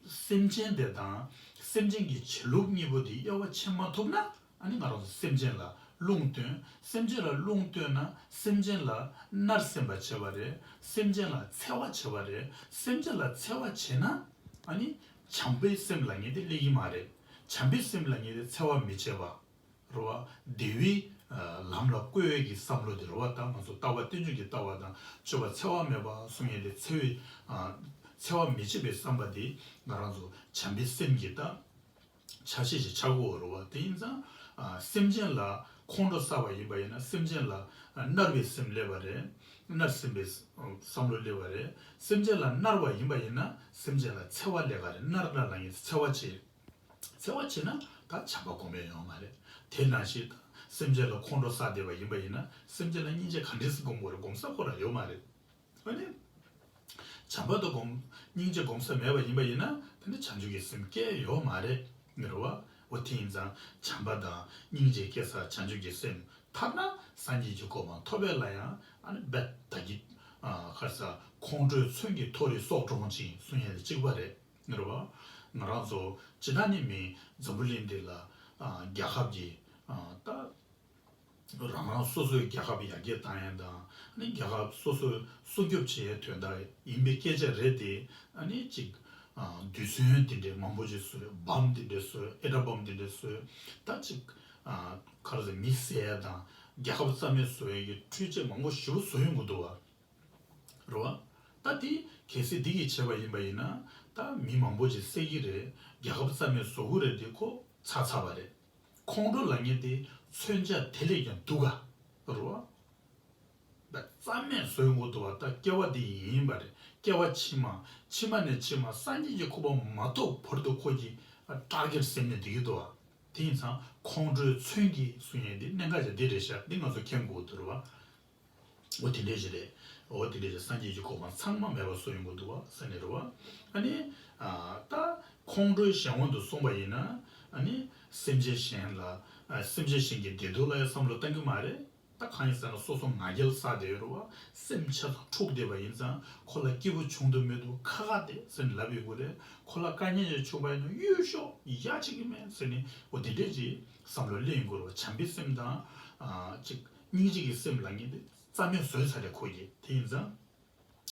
སེམས་ཅན་དེ་དང་སེམས་ཅན་གྱི་བྱེད་ལུགས་གཉིས་པོ་དེ་དབྱེ་བ་ཕྱེ་མ་ཐུབ་ན། ཨ་ནི་ང་རང་ཚོ་སེམས་ཅན་ལ་རླུང་བཏོན། སེམས་ཅན་ལ་རླུང་བཏོན་ན་སེམས་ཅན་ལ་མནར་སེམས་པ་བྱེད་པ་རེད། སེམས་ཅན་ལ་འཚེ་བ་བྱེད་པ་རེད། སེམས་ཅན་ལ་འཚེ་བ་བྱེད་ན་ཨ་ནི་བྱམས་པའི་སེམས་ལབ་མཁན་དེ་སླེབས་ཀྱི་མ་རེད། བྱམས་པའི་སེམས་ལབ་མཁན་དེ་འཚེ་བ་མི་བྱེད་པ། རེད་བ། བདེ་བའི་ལམ་ལ་བཀོད་ཡས་ཀྱི་བསམ་བློ་དེ་རེད་བ། ད་ང་ཚོ་ལྟ་བ་རྟེན་འབྱུང་གི་ལྟ་བ་དང་སྤྱོད་པ་འཚེ་བ་མེད་པ་གསུང་ཡས་དེ། འཚེ་བའི་འཚེ་བ་མི་བྱེད་པའི་བསམ་པ་དེ་ང་རང་ཚོ་བྱམས་པའི་སེམས་ཀྱི་ད་ཆ་ཤས་ཤིག་ཆགས་ཀྱི་ཡོད་རེད་བ། དེ་ཡིན་ཙང་སེམས་ཅན་ལ་ཁོང་ཁྲོ་ཟ་བ་ཡིན་པ་ཡིན་ན་སེམས་ཅན་ལ་མནར་བའི་སེམས་སླེབས་པ་རེད། མནར་སེམས་པའི་བསམ་བློ་སླེབས་པ་རེད། སེམས་ཅན་ལ་མནར་བ་ཡིན་པ་ཡིན་ན་སེམས་ཅན་ལ་འཚེ་བ་སླེབས་པ་རེད། མནར་མནར་ལབ་མཁན་འཚེ་བ་བྱེད། འཚེ་བ་བྱེད་ན་ད་བྱམས་པ་སྒོམ་ཡས་ཡོད་མ་རེད། དེ་ནང་བཞིན་ད་སེམས་ཅན་ལ་ཁོང་ཁྲོ་ཟ་བསྡད་པ་ཡིན་པ་ཡིན་ན་སེམས་ཅན་ལ་སྙིང་རྗེ་ག་འདྲས་སེ་སྒོམ་དགོས་རེད། སྒོམ་ས་ཁོ་རང་ཡོད་མ་རེད། ཨ་ནི། བྱམས་པ་དང་སྒོམ། སྙིང་རྗེ་སྒོམ་ས་མེད་པ་ཡིན་པ་ཡིན་ན་དེ་ནི་བྱང་ཆུབ་ཀྱི་སེམས་སྐྱེ་ཡོད་མ་རེད། རེད་བ། འོ་དེ་ཡིན་ཙང་བྱམས་པ་དང་སྙིང་རྗེ་སྐྱེ་ས་བྱང་ཆུབ་ཀྱི་སེམས་ཐར་ན་སངས་རྒྱས་ཀྱི་གོ་འཕང་ཐོབ་པ་ལ་ཡང་ཨ་ནི་རྦད་ད་གི་ཁར་ས་ཁོང་ཁྲོའི་མཚོན་གྱིས་མཐོ་རིས་སྲོག་འཕྲོག་ཅིང་གསུང་ཡས་དེ་གཅིག་པ་རེད། རེད་བ། ང་རང་ཚོ་སྤྱི་བཏང་ནས་མི་འཛམ་བུ་གླིང་འདི་ལ་རྒྱལ་ཁབ་ཀྱི་ད་རང་རང་སོ་སོའི་རྒྱལ་ཁབ་ཡར་རྒྱས་བཏང་ཡས་དང་ཨ་ནི་རྒྱལ་ཁབ་སོ་སོའི་སྲུང་སྐྱོབ་བྱེད་ཡས་དོན་དག་ཡིན་པའི་སྐད་ཆ་རེད་དེ། ཨ་ནི་ཅིག་རྡུལ་ཚོན་དེ་འདྲའི་མང་པོ་ཅིག་བཟོས། བམ་དེ་འདྲ་བཟོས། ཨེ་ཊམ་བམ་དེ་འདྲ་བཟོས། ད་ཅིག་ག་རེ་ཟེར། མི་བསད་ཡས་དང་རྒྱལ་ཁབ་རྩ་མེད་བཟོ་ཡས་ཀྱི་འཕྲུལ་ཆས་མང་པོ་ཞེ་པོ་བཟོ་ཡོང་གི་འདུག་བ། རེད་བ། ད་དེ་གལ་སྲིད་འདི་གིས་བྱས་པ་ཡིན་པ་ཡིན་ན་ད་མི་མང་པོ་ཅིག་བསད་ཀྱི་རེད། རྒྱལ་ཁབ་རྩ་མེད་བཟོ་གི་རེད་དེ་ཁོ་ཚར་ཚར་བ་རེད། ཁོང་ཁྲོ་ལབ་མཁན་དེ་མཚོན་ཆ་དེ་ལས་ཀྱང་སྡུག་ག་རེད་བ། ད་རྩ་མེད་བཟོ་ཡོང་གི་འདུག་བ། ད་སྐྱེ་བ་འདི་ཡིན་པ་རེད། སྐྱེ་བ་ཕྱི་མ། ཕྱི་མ་ནས་ཕྱི་མ་སངས་རྒྱས་ཀྱི་གོ་འཕང་མ་ཐོབ་བར་དུ་ཁོ་གི་ཊར་གེཊ་ཟིན་ནས་བསྡད་ཀྱི་འདུག་བ། དེ་ཡིན་ཙང་ཁོང་ཁྲོའི་མཚོན་གྱིས་གསུང་ཡས་འདི་གནད་འགག་ཅིག་འདི་རེད་ཤག་འདི་ང་ཚོ་མཁྱེན་དགོས་འདུག་རེད་བ། འོ་དེ་འདྲས་ཞིག་རེད། འོ་དེ་འདྲས་ཞིག་སངས་རྒྱས་ཀྱི་གོ་འཕང་ཚང་མ་མེད་པ་བཟོ་ཡོང་གི་འདུག་བ་ཟེར་ནས་རེད་བ། ཨ་ནི། ཨ་ད་ཁོང་ཁྲོའི་གཞན་དབང་དུ་སོང་བ་ཡིན་ན། ཨ་ནི་སེམས་ཅན་གཞན་ལ། ཨ་སེམས་ཅན་གཞན་གྱི་བདེ་སྡུག་ལ་ཡང་བསམ་བློ་གཏང་གི་མ་རེད། ད་ ད་གང་ཡིན་ཟེར་ན་སོ་སོ་ང་རྒྱལ་ཟ་བསྡད་ཡོད་རེད་བ། སེམས་ཆ་ཚང་འཁྲུག་བསྡད་པ་ཡིན་ཙང་ཁོ་ལ་སྐྱིད་པོ་བྱུང་དུ་མེད་དུ་ཁ་ཁ་བསྡད་ཟེར་ནས་ལབ་ཡོད་དགོས་རེད། ཁོ་ལ་དཀའ་ངལ་ཞིག་བྱུང་པ་ཡིན་ན་གཡོལ་ཤོག་ཡ་བྱེད་ཀྱི་མེད་ཟེར་ནས་འོ་དེ་འདྲས་ཀྱི་བསམ་བློ་ལེན་དགོས་རེད་བ། བྱམས་པའི་སེམས་དང་ཨ་ཅིག་སྙིང་རྗེ་གི་སེམས་ལབ་མཁན་དེ་རྩ་མེད་བཟོས་ཚར་རེད་ཁོ་གིས། དེ་ཡིན་ཙང་།